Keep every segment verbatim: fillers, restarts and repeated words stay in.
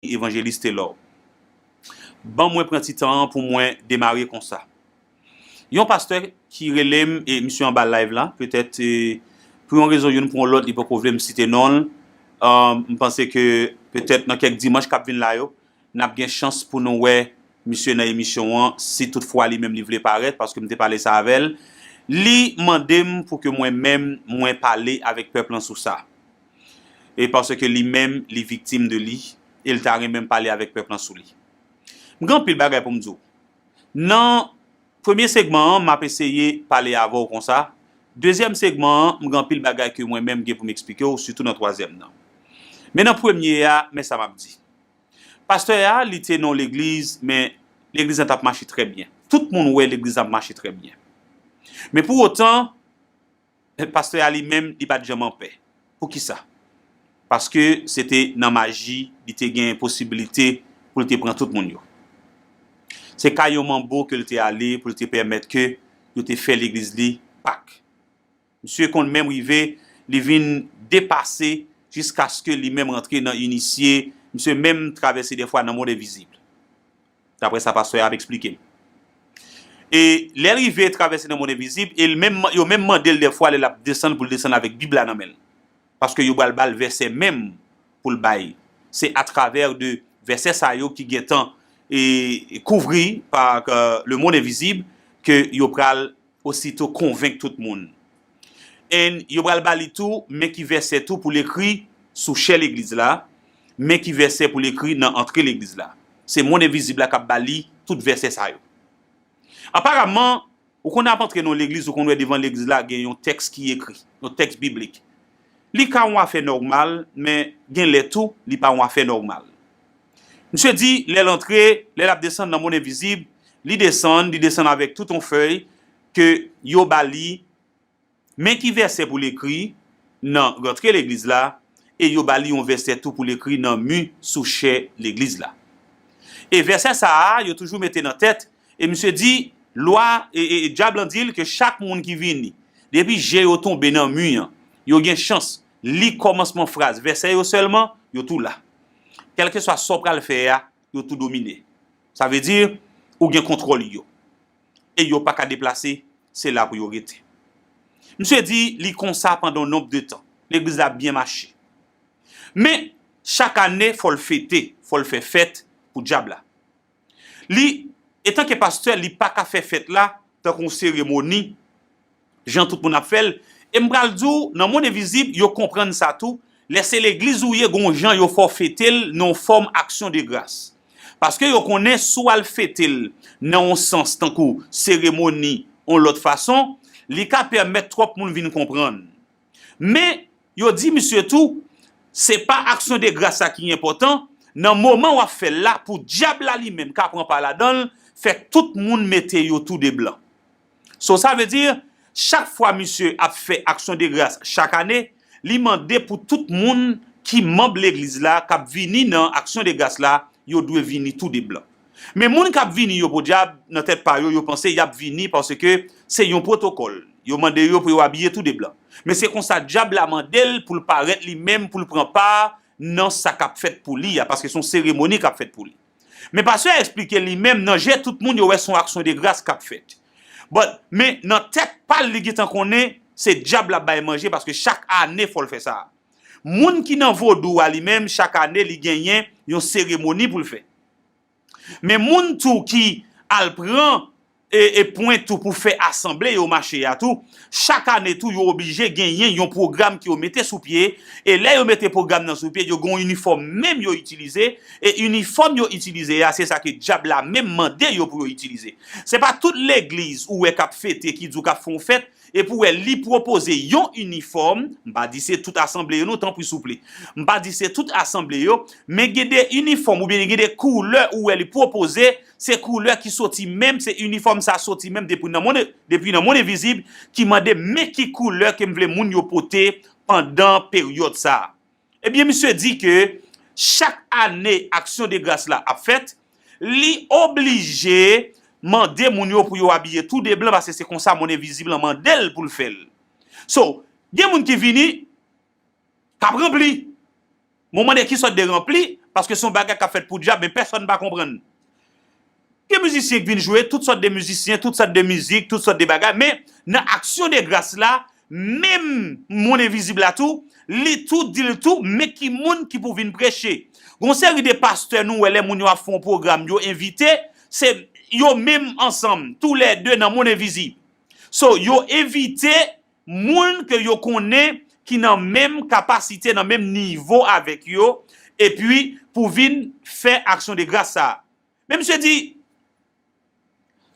Evanjelis Telor. Ban mwen pran ti tan an pou mwen demare konsa. Yon pastè ki rele m, e misye anba live la, petèt, e, pou yon rezon youn, pou yon lòt, li poko vle m site non l. Um, m panse ke petèt nan kèk dimanch k ap vin la yo, n ap gen chans pou nou wè misye nan emisyon an, si toutfwa li menm li vle parèt, paske m te pale sa avè l. Li mande m pou ke mwen menm, mwen pale avèk pèp lan sou sa. E paske li menm, li viktim de li, e l ta renmen m pale avèk pèp lan sou li. M gen anpil bagay pou m di w. Nan premye segman an, m ap eseye pale avè w konsa. Dezyèm segman an, m gen anpil bagay ke mwen menm gen pou m eksplike w, sitou nan twazyèm nan. Men nan premye a, men sa m ap di. Pastè a, li te nan yon legliz, men legliz lan t ap mache trè byen. Tout moun wè legliz lan ap mache trè byen. Men pou otan, pastè a li menm, li pa t janm anpè. Poukisa? Paske se te nan maji, li te gen posibilite pou l te pran tout moun yo. Se kay yon manbo ke l te ale pou l te pèmèt ke yo te fè legliz li Pak. Misye konn menm rive, li vin depase jiskaske li menm rantre nan inisye, misye menm travèse dèfwa nan mond envizib. Daprè sa pastè a ap eksplike m. E lè l rive travèse nan mond envizib, e l menm, yo menm mande l dèfwa lè l ap desann pou l desann avèk Bib la nan men l. Paske yo pral ba l vèsè menm pou l bay. Se atravè de vèsè sa yo ki gentan e kouvri pa, euh, le monde invisible ke yo pral osito konvenk tout moun. And yo pral ba li tou, men ki vèsè tou pou l ekri sou chè legliz la, men ki vèsè pou l ekri nan antre legliz la. Se mond envizib la k ap ba li tout vèsè sa yo. Aparaman, ou konn ap antre nan yon legliz, ou konn wè devan legliz la gen yon tèks ki ekri, yon tèks biblik. Li ka yon afè nòmal, men gen lè tou, li pa yon afè nòmal. Misye di, lè l antre, lè l ap desann nan mond envizib, li desann, li desann avèk tout yon fèy ke yo ba li, men ki vèsè pou l ekri nan rantre legliz la, e yo ba li yon vèsè tou pou l ekri nan mi sou chè legliz la. E vèsè sa a, yo toujou mete nan tèt, e misye di, lwa, e, e, e dyab lan di l ke chak moun ki vini, depi je yo tonbe nan mi an, yo gen chans li kòmansman fraz vèsè yo sèlman, yo tou la. Kèlkeswa sa w pral fè a, yo tou domine. Sa vle di, ou gen kontwòl yo. E yo pa ka deplase, se la pou yo rete. Misye di li konsa pandan yon nonb de tan. Legliz la byen mache. Men, chak ane, fò l fete, fò l fè fèt pou dyab la. Li, etanke pastè, li pa ka fè fèt la tankou yon seremoni, jan tout moun ap fè l. E m pral di w, nan mond envizib, yo konprann sa tou. Lè se legliz ou ye, gon jan yo fè w fete l nan yon fòm aksyon de gras. Paske yo konnen si w al fete l nan yon sans tankou seremoni, yon lòt fason, li ka pèmèt twòp moun vin konprann. Men, yo di misye tou, se pa aksyon de gras sa ki enpòtan, nan moman w ap fè l la, pou dyab la li menm ka pran pa ladan l, fè tout moun mete yo tou de blan. So, sa vle di, chak fwa misye ap fè aksyon de gras chak ane, li mande pou tout moun ki manm legliz la k ap vini nan aksyon de gras la, yo dwe vini tou de blan. Men moun k ap vini yo podyab, nan tèt pa yo, yo panse y ap vini paske se yon pwotokòl. Yo mande yo pou yo abiye tou de blan. Men se konsa dyab la mande l pou l parèt li menm, pou l pran pa nan sa k ap fèt pou li a, paske se yon seremoni k ap fèt pou li. Men pastè a eksplike li menm, nan je tout moun, yo wè se yon aksyon de gras k ap fèt. But, men nan tèt pa l, li gentan konnen se dyab l ap bay manje, paske chak ane, fò l fè sa. Moun ki nan vodou a li menm, chak ane, li genyen yon seremoni pou l fè. Men moun tou ki al pran e, e pwen tou pou fè asanble yo mache a tou, chak ane tou, yo oblije genyen yon pwogram ke yo mete sou pye, e lè yo mete pwogram nan sou pye, yo gen yon inifòm menm yo itilize, e inifòm yo itilize a, se sa ke dyab la menm mande yo pou yo itilize. Se pa tout legliz ou wè k ap fete ki di w k ap fè yon fèt, epi w wè li pwopoze yon inifòm, m pa di se tout asanble yo non, tanpri souple. M pa di se tout asanble yo, men gen de inifòm oubyen gen de koulè ou wè li pwopoze, se koulè ki soti menm, se inifòm sa soti menm depi nan mond, depi nan mond envizib, ki mande men ki koulè ke m vle moun yo pote pandan peryòd sa a. Ebyen, misye di ke chak ane aksyon de gras la ap fèt, li oblije mande moun yo pou yo abiye tou de blan, paske se konsa mond envizib lan mande l pou l fè l. So, gen moun ki vini, k ap ranpli. Mwen mande ki sòt de ranpli, Paske se yon bagay k ap fèt pou dyab, men pèsonn pa konprann. Gen mizisyen k vin jwe, tout sòt de mizisyen, tout sòt de mizik, tout sòt de bagay, men nan aksyon de gras la, menm monn envizib la tou, li tou di l tou, men ki moun ki pou vin preche. Gon seri de pastè nou wè lè moun yo ap fè yon pwogram, yo envite, se yo menm ansanm, toulède nan monn envizib. So, yo envite moun ke yo konnen ki nan menm kapasite, nan menm nivo avèk yo, epi pou vin fè aksyon de gras sa a. Men misye di,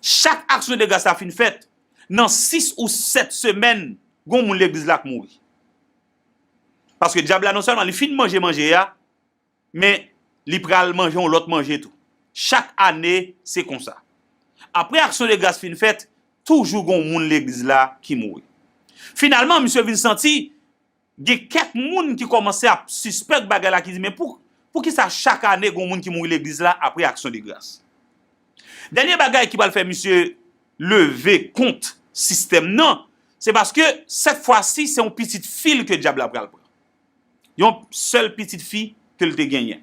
chak aksyon de gras la fin fèt, nan sis ou sèt semèn, gon moun legliz la k mouri. Paske dyab la non sèlman li fin manje manje a, men li pral manje yon lòt manje tou. Chak ane, se konsa. Apre aksyon de gras fin fèt, toujou gon moun legliz la ki mouri. Finalman, misye vin santi gen kèk moun ki kòmanse ap sispèk bagay la, ki di, men pou, poukisa chak ane gon moun ki mouri legliz la apre aksyon de gras? Dènye bagay ki pral fè misye leve kont sistèm nan, se paske sèt fwa si se yon pitit fi l ke dyab la pral pran. Yon sèl pitit fi ke l te genyen.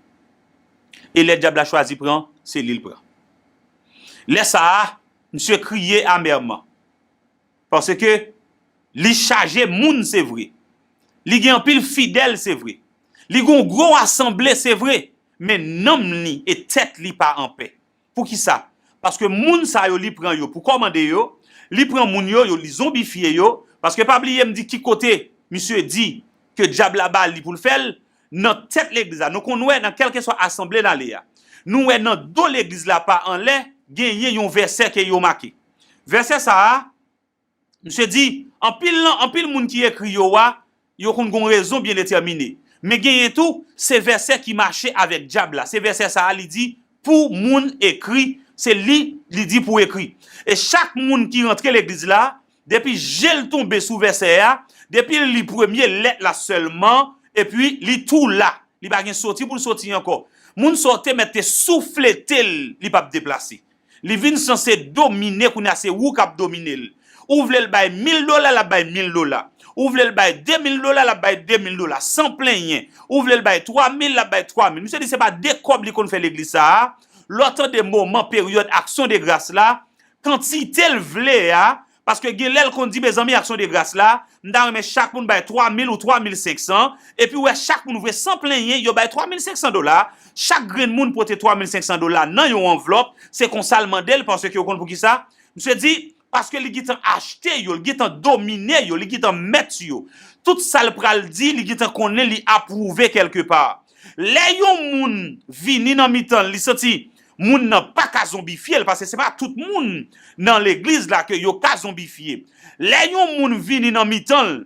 E lè dyab la chwazi pran, se li l pran. Lè sa a, misye kriye amèman. Paske li chaje moun, se vre. Li gen anpil fidèl, se vre. Li gen yon gwo asanble, se vre. Men nanm li e tèt li pa anpè. Poukisa? Paske moun sa yo, li pran yo pou kòmande yo, li pran moun yo, yo, li zonbifye yo. Paske pa bliye m di ki kote misye di ke dyab la ba li pou l fè l, nan tèt legliz la. Nou konn wè nan kèlkeswa asanble n ale a. Nou wè nan do legliz la pa anlè, genyen yon vèsè ke yo make. Vèsè sa a, misye di, anpil nan, anpil moun ki ekri yo a, yo konn gon rezon byen detèmine. Men genyen tou, se vèsè ki mache avèk dyab la. Se vèsè sa a, li di, pou moun ekri, se li, li di pou ekri. E chak moun ki rantre legliz la, depi je l tonbe sou vèsè a, depi l li premye lèt la sèlman, epi li tou la. Li pa gen soti pou l soti ankò. Moun sa w te mèt te souflete l, li p ap deplase. Li vin sanse domine, kounye a se ou k ap domine l. Ou vle l bay mil dola, l ap bay mil dola. Ou vle l bay de mil dola, l ap bay de mil dola, san plenyen. Ou vle l bay twa mil, l ap bay twa mil. Misye di se pa de kòb li konn fè legliz sa a. Lè w tande moman peryòd aksyon de gras la, kantite l vle a, paske gen lè l konn di, mezanmi, aksyon de gras la, m ta renmen chak moun bay twa mil ou twa mil senk san, epi w wè chak moun vre san plenyen, yo bay twa mil senk san dola, chak grenn moun pote twa mil senk san dola nan yon anvlòp, se konsa l mande l, paske w konn poukisa? Misye di, paske li gentan achte yo, li gentan domine yo, li gentan mèt yo. Tout sa l pral di, li gentan konnen li apwouve kèlkepa. Lè yon moun vini nan mitan l, li santi moun nan pa ka zonbifye l, paske se pa tout moun nan legliz la ke yo ka zonbifye. Lè yon moun vini nan mitan l,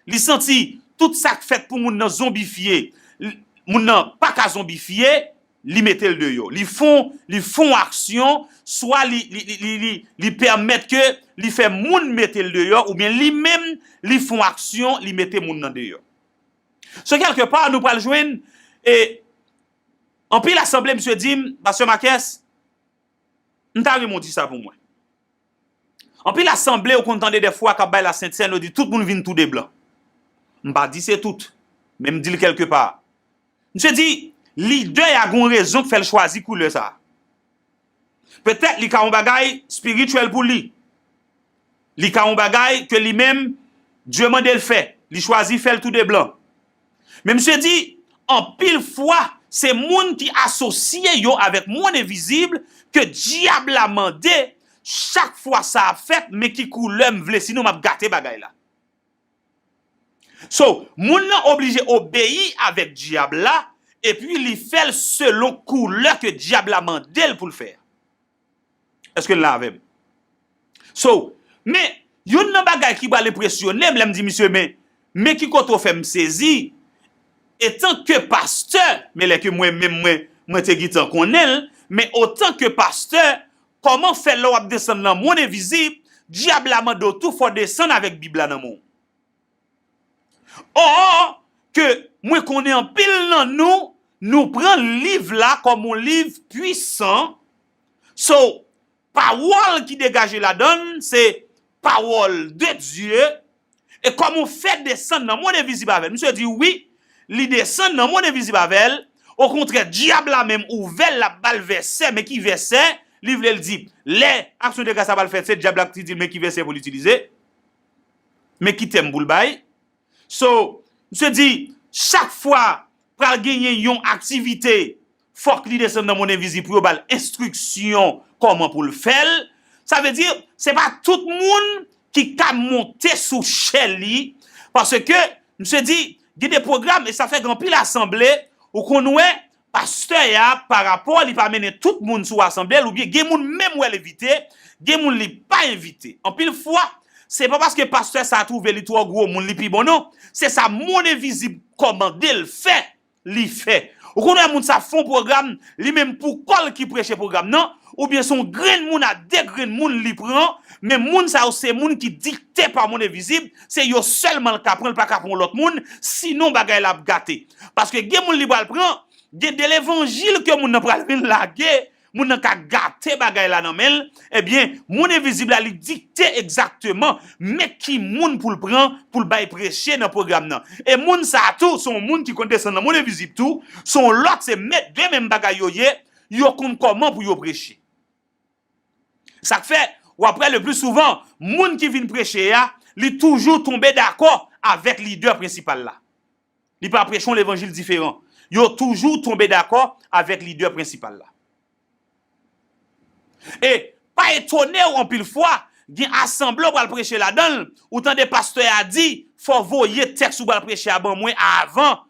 li santi tout sa k fèt pou moun nan zonbifye, l-, moun nan pa ka zonbifye, li mete l deyò. Li fon, li fon aksyon, swa li, li, li, li, li, li pèmèt ke li fè moun mete l deyò, oubyen li menm, li fon aksyon, li mete moun nan deyò. So, kèlkepa, nou pral jwenn, e, anpil asanble, misye di m, Pastè Marques, m ta renmen w di sa pou mwen. Anpil asanble, ou konn tande dèfwa k ap bay Lasent Sèn, yo di tout moun vin tou de blan. M pa di se tout, men m di l kèlkepa. Misye di, lidè a gon rezon k fè l chwazi koulè sa a. Petèt li ka yon bagay espirityèl pou li. Li ka yon bagay ke li menm, Dye mande l fè. Li chwazi fè l tou de blan. Men misye di, anpil fwa, se moun ki asosye yo avèk monn envizib ke dyab la mande, chak fwa sa ap fèt, men ki koulè m vle, sinon m ap gate bagay la. So, moun nan oblije obeyi avèk dyab la, epi li fè l selon koulè ke dyab la mande l pou l fè. Èske n la avè m? So, men, youn nan bagay ki pral enpresyone m lè m di misye, men, men ki kote w fè m sezi, etanke pastè, men lè ke mwen menm mwen, mwen te gentan konnen l, men otanke pastè, kòman fè lè w ap desann nan monn envizib, dyab la mande w tou fò w desann avèk Bib la nan men w? Ò, ke mwen konnen anpil nan nou, nou pran liv la kòm yon liv pwisan. So, pawòl ki degaje ladan l, se pawòl de Dye. E kòman w fè desann nan monn envizib avè l? Misye di wi, li desann nan monn envizib avè l, Okontrè, dyab la menm ouvè l, l ap ba l vèsè, men ki vèsè li vle l di? Lè aksyon de gras la pral fèt, se dyab la ki di l men ki vèsè pou l itilize, men ki tèm pou l bay. So, misye di, chak fwa pral genyen yon aktivite, fòk li desann nan monn envizib pou yo ba l enstriksyon kòman pou l fè l. Sa vle di, se pa tout moun ki ka monte sou chè li, paske, misye di, gen de pwogram, e sa fè gen anpil asanble, ou konn wè, pastè a, pa rapò, li pa mennen tout moun sou asanble l, oubyen gen moun menm wè l envite, gen moun li pa envite. Anpil fwa, se pa paske pastè sa a twouve li twò gwo moun, li pi bon, non. Se sa monn envizib kòmande l fè, li fè. Ou konn wè moun sa fè yon pwogram, li menm pou kò l ki preche pwogram nan, oubyen se yon grenn moun a de grenn moun li pran, men moun sa yo se moun ki dikte pa monn envizib, se yo sèlman l ka pran, l pa ka pran yon lòt moun, sinon bagay la ap gate. Paske gen moun li pral pran, gen de levanjil ke moun nan pral vin lage, moun nan ka gate bagay la nan men l, ebyen, monn envizib la, li dikte egzakteman men ki moun pou l pran, pou l bay preche nan pwogram nan. E moun sa a tou, se yon moun ki konn desann nan monn envizib tou, se yon lòt, se mèt de menm bagay yo ye, yo konn kòman pou yo preche. Sa k fè, w ap wè le pli souvan, moun ki vin preche a, li toujou tonbe dakò avèk lidè prensipal la. Li pa preche yon levanjil diferan. Yo toujou tonbe dakò avèk lidè prensipal la. E pa etone w anpil fwa, gen asanble w pral preche ladan l, ou tande pastè a di, fò w voye tèks ou pral preche a ban mwen avan.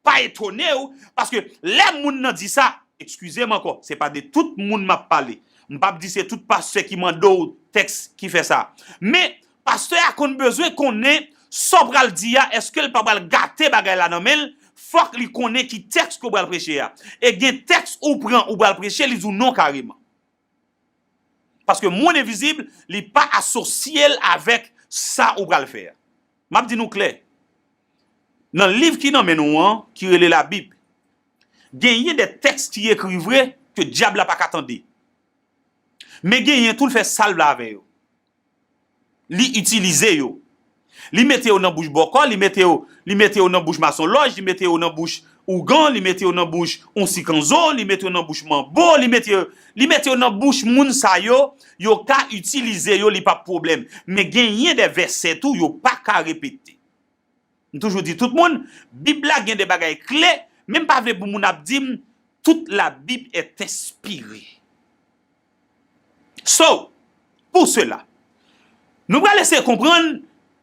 Pa etone w, paske lè moun nan di sa, eskize m ankò, se pa de tout moun m ap pale. M p ap di se tout pastè ki mande w tèks ki fè sa. Men, pastè a konn bezwen konnen sa w pral di a, èske l pa pral gate bagay la nan men l, fòk li konnen ki tèks ke w pral preche a. E gen tèks ou pran ou pral preche, li di w non kareman. Paske monn envizib, li pa asosye l avèk sa ou pral fè a. M ap di nou klè, nan liv ki nan men nou an, ki rele Labib, genyen de tèks ki ekri vre ke dyab la pa ka tande. Men genyen tou l fè sa l vle avè yo. Li itilize yo. Li mete yo nan bouch bòkò, li mete yo, li mete yo nan bouch masonlòj, li mete yo nan bouch ougan, li mete yo nan bouch yon sikanzo, li mete yo nan bouch manbo, li mete yo, li mete yo nan bouch moun sa yo, yo ka itilize yo, li p ap pwoblèm. Men genyen de vèsè tou, yo pa ka repete. M toujou di tout moun, Bib la gen de bagay kle, men m pa vle pou moun ap di m, toute la Bible est inspirée. So, pour cela, nou pral eseye konprann,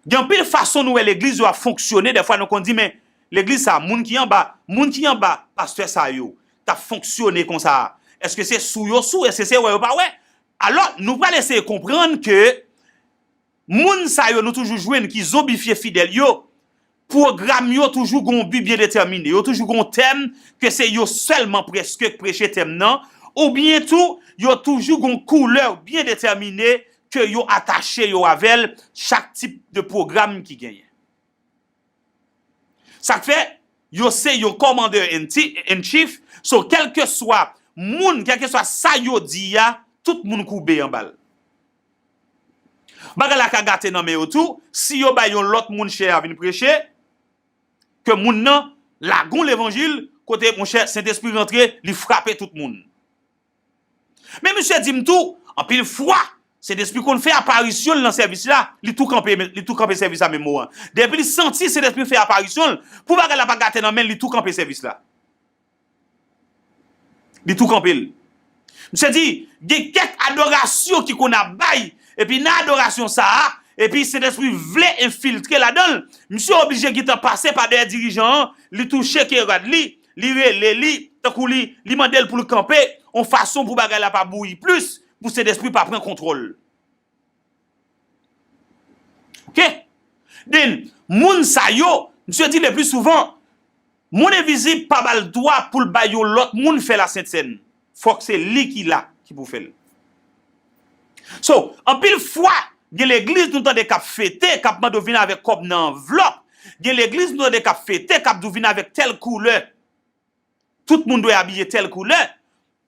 gen anpil fason nou wè legliz yo ap fonksyone, dèfwa nou konn di, men legliz sa, moun ki anba, moun ki anba pastè sa yo, t ap fonksyone konsa a. Èske se sou yo sou, èske se wè yo pa wè? Alò, nou pral eseye konprann ke moun sa yo nou toujou jwenn ki zonbifye fidèl yo, pwogram yo toujou gon bi byen detèmine. Yo toujou gon tèm ke se yo sèlman prèske k preche tèm nan, oubyen tou, yo toujou gon koulè byen detèmine ke yo atache yo avè l, chak tip de pwogram ki genyen. Sa k fè, yo se yon commander in ti-, in chief, so kèlkeswa moun, kèlkeswa sa yo di a, tout moun koube anba l. Bagay la ka gate nan men yo tou, si yo bay yon lòt moun chè a vin preche, ke moun nan lage yon levanjil, kote, monchè, Sentespri rantre, li frape tout moun. Men misye di m tou, anpil fwa, Sentespri konn fè aparisyon l nan sèvis la, li tou kanpe, li tou kanpe sèvis la menm moman. Depi li santi Sentespri fè aparisyon l, pou bagay la pa gate nan men l, li tou kanpe sèvis la. Li tou kanpe l. Misye di, gen kèk adorasyon ki konn ap bay, epi nan adorasyon sa a, epi Sentespri vle enfiltre ladan l, misye oblije gentan pase pa dèyè dirijan an, li touche ke rad li, li rele li, tankou li, li mande l pou l kanpe, yon fason pou bagay la pa bouyi plis, pou Sentespri pa pran kontwòl. Oke? Then, moun sa yo, misye di le pli souvan, monn envizib pa ba l dwa pou l bay yon lòt moun fè lasentsenn. Fòk se li ki la ki pou fè l. So, anpil fwa, gen legliz nou tande k ap fete, k ap mande w vin avèk kòb nan anvlòp. Gen legliz nou tande k ap fete, k ap di w vin avèk tèl koulè. Tout moun dwe abiye tèl koulè.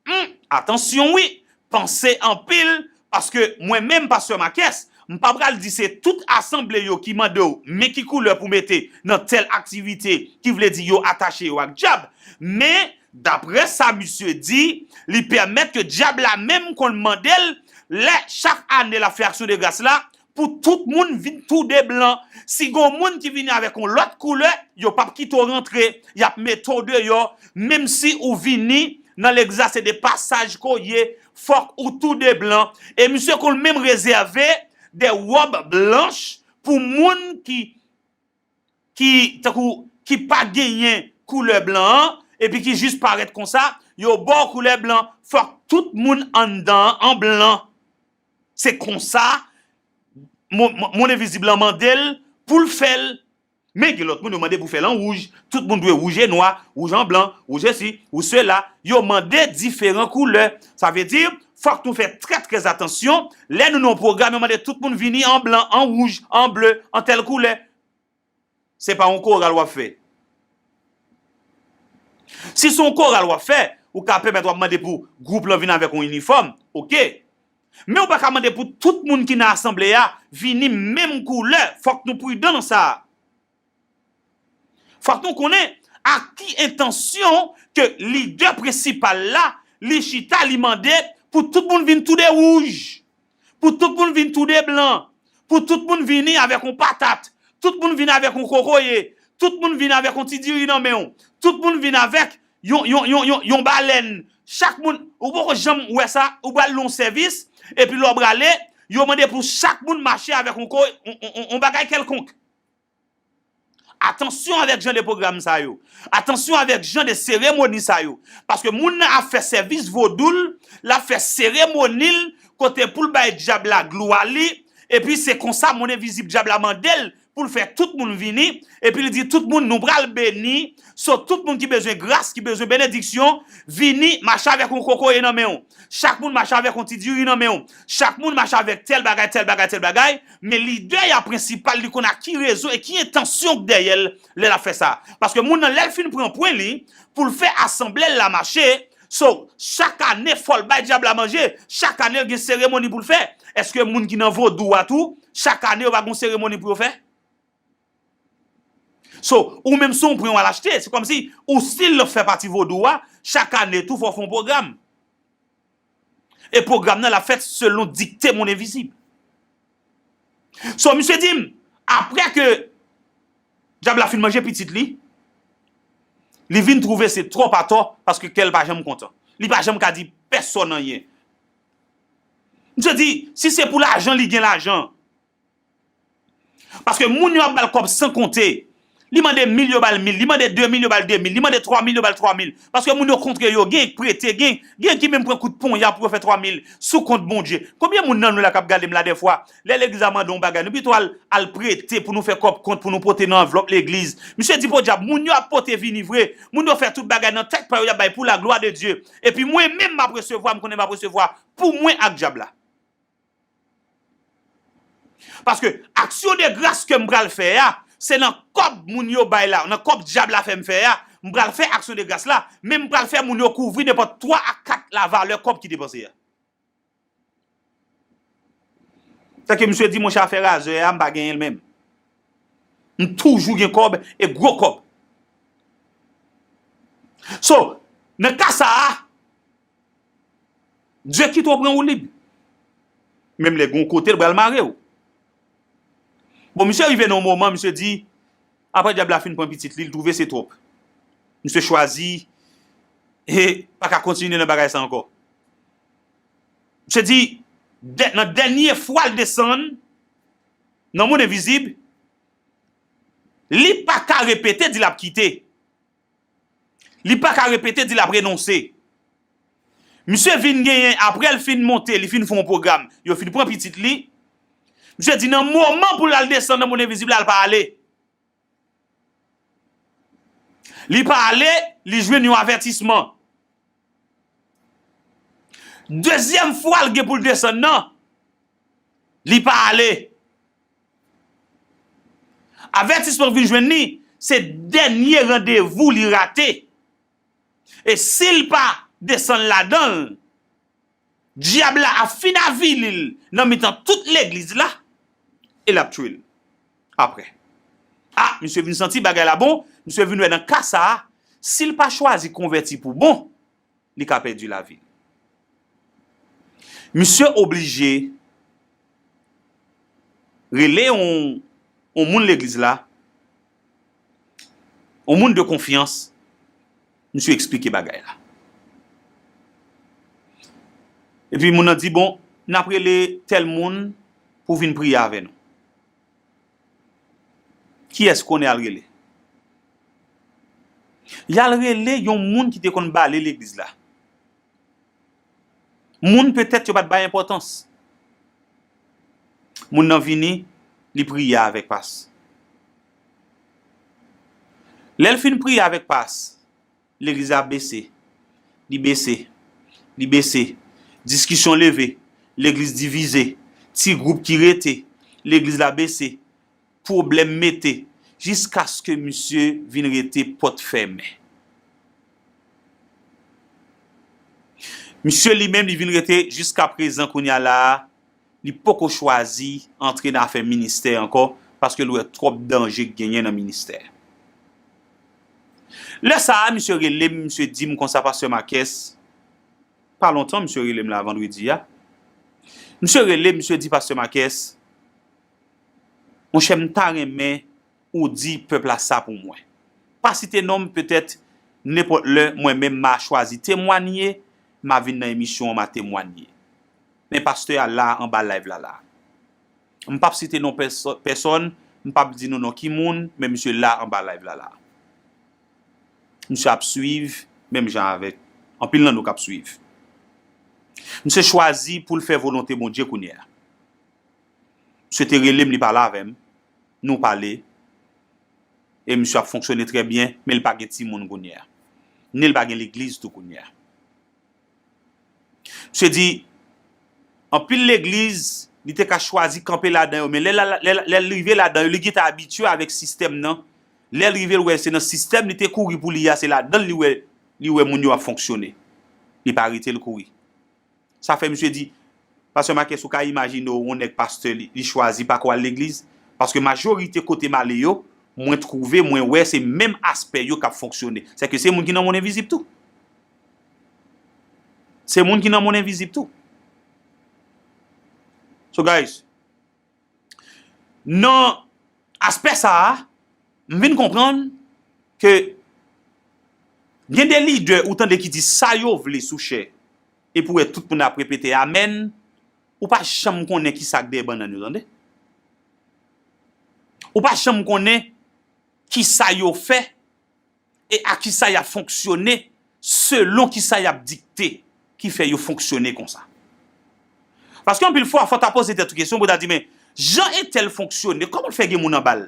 Hmm, atansyon wi, panse anpil, paske mwen menm, pastè Marques, m pa pral di se tout asanble yo ki mande w men ki koulè pou mete nan tèl aktivite, ki vle di yo atache yo ak dyab, men, daprè sa misye di, li pèmèt ke dyab la menm konn mande l, lè chak ane l ap fè aksyon de gras la, pou tout moun vin toude blan. Si gon moun ki vini avèk yon lòt koulè, yo p ap kite w rantre, y ap mete w deyò, menm si ou vini nan legzase de pasaj ke w ye, fòk ou toude blan. E misye konn menm rezève de wòb blanch pou moun ki, ki, tankou, ki pa genyen koulè blan an, epi ki jis parèt konsa, yo ba w koulè blan, fòk tout moun anndan an, an blan. Se konsa, mon, mon, Mond Envizib lan mande l pou l fè l. Men gen lòt moun yo mande pou fè l an wouj. Tout moun dwe wouj e nwa, wouj an blan, wouj e si, wouj sela. Yo mande diferan koulè. Sa vle di, fòk nou fè trè, trè atansyon. Lè nou nan yon pwogram, yo mande tout moun vini an blan, an wouj, an ble, an tèl koulè. Se pa yon koral w ap fè. Si se yon koral w ap fè, ou ka pèmèt w ap mande pou gwoup lan vin avèk yon inifòm, oke. Men ou pa ka mande pou tout moun ki nan asanble a vini menm koulè. Fòk nou pridan nan sa a. Fòk nou konnen ak ki entansyon ke lidè prensipal la, li chita, li mande pou tout moun vin toude wouj, pou tout moun vin toude blan, pou tout moun vini avèk yon patat, tout moun vin avèk yon kokoye, tout moun vin avèk yon ti diri nan men w, tout moun vin avèk yon, yon, yon, yon, yon balèn. Chak moun, ou poko janm wè sa, ou pral nan yon sèvis, epi lè w prale, yo mande pou chak moun mache avèk yon ko-, yon, yon, yon, yon bagay kèlkonk. Atansyon avèk jan de pwogram sa yo. Atansyon avèk jan de seremoni sa yo. Paske moun nan ap fè sèvis vodou l, l ap fè seremoni l kote pou l bay dyab la glwa li, epi se konsa Mond Envizib dyab la mande l pou l fè tout moun vini, epi li di tout moun nou pral beni, so tout moun ki bezwen gras, ki bezwen benediksyon, vini mache avèk yon kokoye nan men w. Chak moun mache avèk yon ti diri nan men w. Chak moun mache avèk tèl bagay, tèl bagay, tèl bagay. Men lidè a prensipal, li konn ak ki rezon e ki entansyon k dèyè l lè l ap fè sa. Paske moun nan, lè l fin pran pwen li, pou l fè asanble l la mache, so, chak ane, fò l bay dyab la manje, chak ane, l gen seremoni pou l fè. Èske moun ki nan vodou a tou, chak ane, yo pa gen seremoni pou yo fè? So, ou menm se yon pwen w al achte, se kòmsi ou still fè pati vodou a, chak ane tou fò w fè yon pwogram. E pwogram nan l ap fèt selon dikte Mond Envizib. So, misye di m, apre ke dyab la fin manje pitit li, li vin twouve se twòp atò, paske kè l pa janm kontan. Li pa janm ka di pèsonn anyen. Misye di, si se pou lajan, li gen lajan. Paske moun yo ap ba l kòb san konte. Li mande mil, yo ba l mil. Li mande de mil, yo ba l de mil. Li mande twa mil, yo ba l twa mil. Paske moun yo kontre yo, gen k prete, gen, gen ki menm pran kout ponya pou yo fè twa mil sou kont Bondye. Konbyen moun nan nou la k ap gade m la dèfwa? Lè legliz la mande yon bagay, nou pito al, al prete pou nou fè kòb kont, pou nou pote nan anvlòp legliz. Misye di, podyab, moun yo ap pote vini vre. Moun yo fè tout bagay nan tèt pa yo, y ap bay pou la glwa de Dye. Epi mwen menm, m ap resevwa, m konnen m ap resevwa pou mwen ak dyab la. Paske aksyon de gras ke m pral fè a, se nan kòb moun yo bay la, nan kòb dyab la fè m fè a, m pral fè aksyon de gras la, men m pral fè moun yo kouvri nenpòt twa a kat lavalè kòb ki depanse a. Tanke misye di, monchè, afè razè a, m pa genyen l menm. M toujou gen kòb, e gwo kòb. So, nan ka sa a, Dye kite w pran woulib. Menm lè gen yon kote l pral mare w. Bon, misye rive nan yon moman, misye di, apre dyab la fin pran pitit li, li twouve se twòp. Misye chwazi, e pa ka kontinye nan bagay sa ankò. Misye di, dè-, nan dènye fwa l desann, nan mond envizib, li pa ka repete, di l ap kite. Li pa ka repete, di l ap renonse. Misye vin genyen, apre l fin monte, li fin fè yon pwogram, yo fin pran pitit li. Misye di nan moman pou l al desann nan mond envizib la, l pa ale. Li pa ale, li jwenn yon avètisman. Dezyèm fwa l gen pou l desann nan, li pa ale. Avètisman vin jwenn li, se dènye randevou li rate. E si l pa desann ladan l, dyab la ap fin avili l nan mitan tout legliz la. e l ap tchwe l apre. A, misye vin santi bagay la bon, misye vin wè nan ka sa a, si l pa chwazi konvèti pou bon, li ka pèdi lavi l. Misye oblije rele yon, yon moun legliz la, yon moun de konfyans, misye eksplike bagay la. Epi moun nan di, bon, n ap rele tèl moun pou vin priye avè nou. Kiyès konnen y al rele? Y al rele yon moun ki te konn bale legliz la. Moun petèt yo pa t bay enpòtans. Moun nan vini, li priye avèk pas. Lè l fin priye avèk pas, legliz la bese. Li bese. Li bese. Diskisyon leve. Legliz divize. Ti gwoup ki rete. Legliz la bese. Pwoblèm mete. Jiskaske misye vin rete pòt fèmen. Misye li menm, li vin rete jiska prezan kounye a la a, li poko chwazi antre nan afè ministè ankò, paske l wè twòp danje k genyen nan ministè. Lè sa a, misye rele m, misye di m konsa, Pastè Marques, pa lontan, misye rele m la vandredi a. Misye rele m, misye di, Pastè Marques, monchè, m ta renmen ou di pèp la sa pou mwen. Pa site non m, petèt, nenpòt lè, mwen menm, m a chwazi temwanye, m a vin nan emisyon an, m a temwanye. Men pastè a la anba live la la. M p ap site non pèsò-, pèsòn, m p ap di nou non ki moun, men misye la anba live la la. Misye ap swiv, menm jan avèk anpil nan nou k ap swiv. Misye chwazi pou l fè volonte Bondye kounye a. Misye te rele m, li pale avè m, nou pale, e misye ap fonksyone trè byen, men l pa gen timoun kounye a. Ni l pa gen legliz tou kounye a. Misye di, anpil legliz, li te ka chwazi kanpe ladan yo, men lè, lè, lè, lè l rive ladan yo, li gentan abitye avèk sistèm nan. Lè l rive, l wè se nan sistèm li te kouri pou li a, se ladan l li wè, li wè moun yo ap fonksyone. Li pa rete l kouri. Sa fè misye di, Pastè Marques, ou ka imajine w, yon nèg pastè, li, li chwazi pa ko al legliz, paske majorite kote m ale yo, mwen twouve, mwen wè, se menm aspè yo k ap fonksyone. Sèke se moun ki nan mond envizib tou. Se moun ki nan mond envizib tou. So, guys, nan aspè sa a, m vin konprann ke gen de lidè ou tande ki di sa yo vle sou chè, epi w wè tout moun ap repete amèn, ou pa janm konnen ki sa k dèyè bannann yo, tande. Ou pa janm konnen ki sa yo fè, e a ki sa y ap fonksyone, selon ki sa y ap dikte, ki fè yo fonksyone konsa. Paske anpil fwa, fò w ta poze tèt ou kesyon pou w ta di, men, jan entèl fonksyone, kòman l fè gen moun anba l?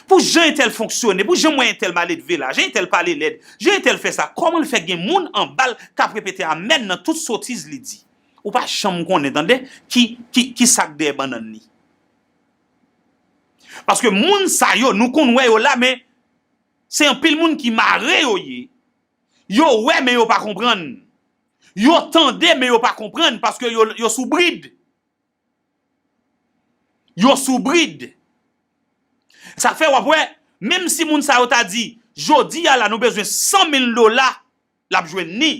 Pou jan entèl fonksyone, pou jan m wè entèl maledve la, jan entèl pale lèd, jan entèl fè sa, kòman l fè gen moun anba l k ap repete amèn nan tout sotiz li di? Ou pa janm konnen, tande, ki, ki, ki sa k dèyè bannann li. Paske moun sa yo, nou konn wè yo la, men se anpil moun ki mare yo ye. Yo wè, men yo pa konprann. Yo tande, men yo pa konprann, paske yo, yo sou brid. Yo sou brid. Sa k fè w ap wè, menm si moun sa yo ta di, jodi a la, nou bezwen san mil dola, l ap jwenn ni.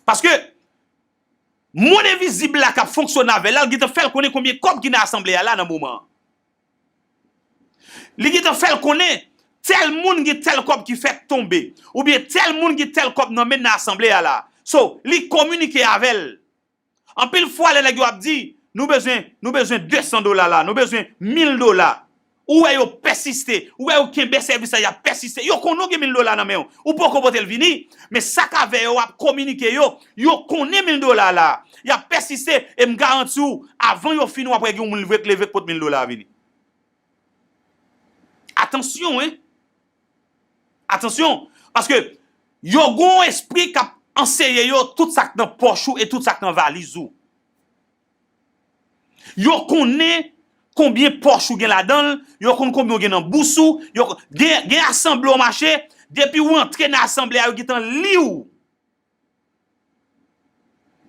Paske, mond envizib la k ap fonksyone avè l la, l gentan fè l konnen konbyen kòb ki nan asanble a la nan moman an. Li gentan fè l konnen, tèl moun gen tèl kòb ki fèk tonbe, oubyen tèl moun gen tèl kòb nan men l nan asanble a la. So, li kominike avè l. Anpil fwa, lè nèg yo ap di, nou bezwen, nou bezwen de san dola la, nou bezwen mil dola. Ou wè yo pèsiste, ou wè yo kenbe sèvis la, y ap pèsiste. Yo konnen w gen mil dola nan men w. Ou poko pote l vini, men sa k avè yo ap kominike yo, yo konnen mil dola la. Y ap pèsiste, e m garanti w, avan yo fini, w ap wè gen yon moun vre k leve k pot mil dola a vini. Atansyon, wi. Atansyon, paske yo gen yon espri k ap anseye yo tout sa k nan pòch ou e tout sa k nan valiz ou. Yo konnen konbyen pòch ou gen ladan l, yo konn konbyen w gen nan bous ou, yo, gen, gen asanble w mache, depi w antre nan asanble a, yo gentan li w.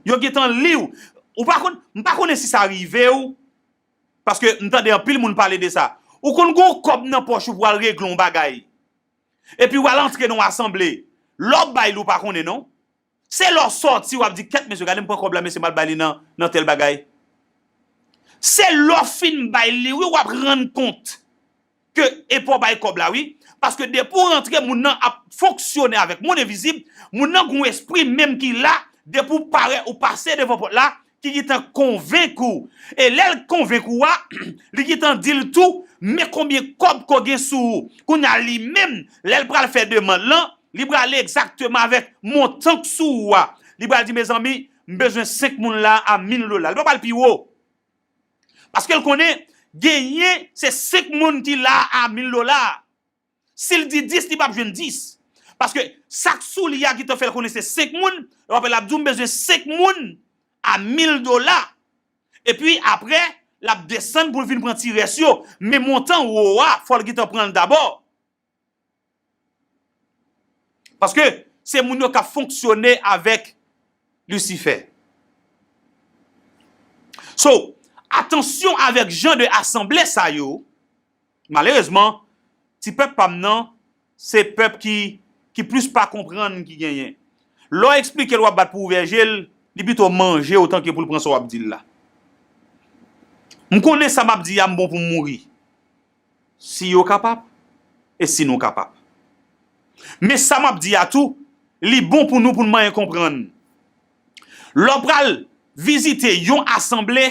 Yo gentan li w. Ou pa konn, m pa konnen si sa rive w, Paske m tande anpil moun pale de sa. Ou konn gen yon kòb nan pòch ou pou al regle yon bagay. Epi w al antre nan yon asanble. Lè w bay li, ou pa konnen non. Se lè w sòti, w ap di, "Kèt mesye, gade m pran kòb la, mesye, m al bay li nan, nan tèl bagay." Se lè w fin bay li, wi, w ap rann kont ke e pa w bay kòb la, wi. Paske depi w rantre, moun nan ap fonksyone avèk monn envizib, moun nan gen yon espri menm ki la, depi w parèt, ou pase devan pòt la, ki gentan konvenk ou. E lè l konvenk ou a, li gentan di l tou, men konbyen kòb ke w gen sou ou. Kounye a, li menm, lè l pral fè demann lan, li prale egzakteman avèk montan k sou ou a. Li pral di, "Mezanmi, m bezwen senk moun la a mil dola." Li pa pral pi wo. Paske l konnen, genyen se senk moun ki la a mil dola. Si l di dis, li p ap jwenn dis. Paske sa k sou li a gentan fè l konnen se senk moun, e w ap wè l ap di w, "M bezwen senk moun a mil dola." Epi apre, l ap desann pou l vin pran ti rès yo. Men montan wo a, fò l gentan pran l dabò. Paske se moun yo k ap fonksyone avèk Lisifè. So, atansyon avèk jan de asanble sa yo. Malerezman, ti pèp pa m nan, se pèp ki, ki plis pa konprann ki genyen. Lè w eksplike l, w ap bat pou ouvè je l, li pito manje w tanke pou l pran sa w ap di l la. M konnen sa m ap di a, m bon pou m mouri. Si yo kapab, e si nou kapab. Men sa m ap di a tou, li bon pou nou, pou n manyen konprann. Lè w pral vizite yon asanble,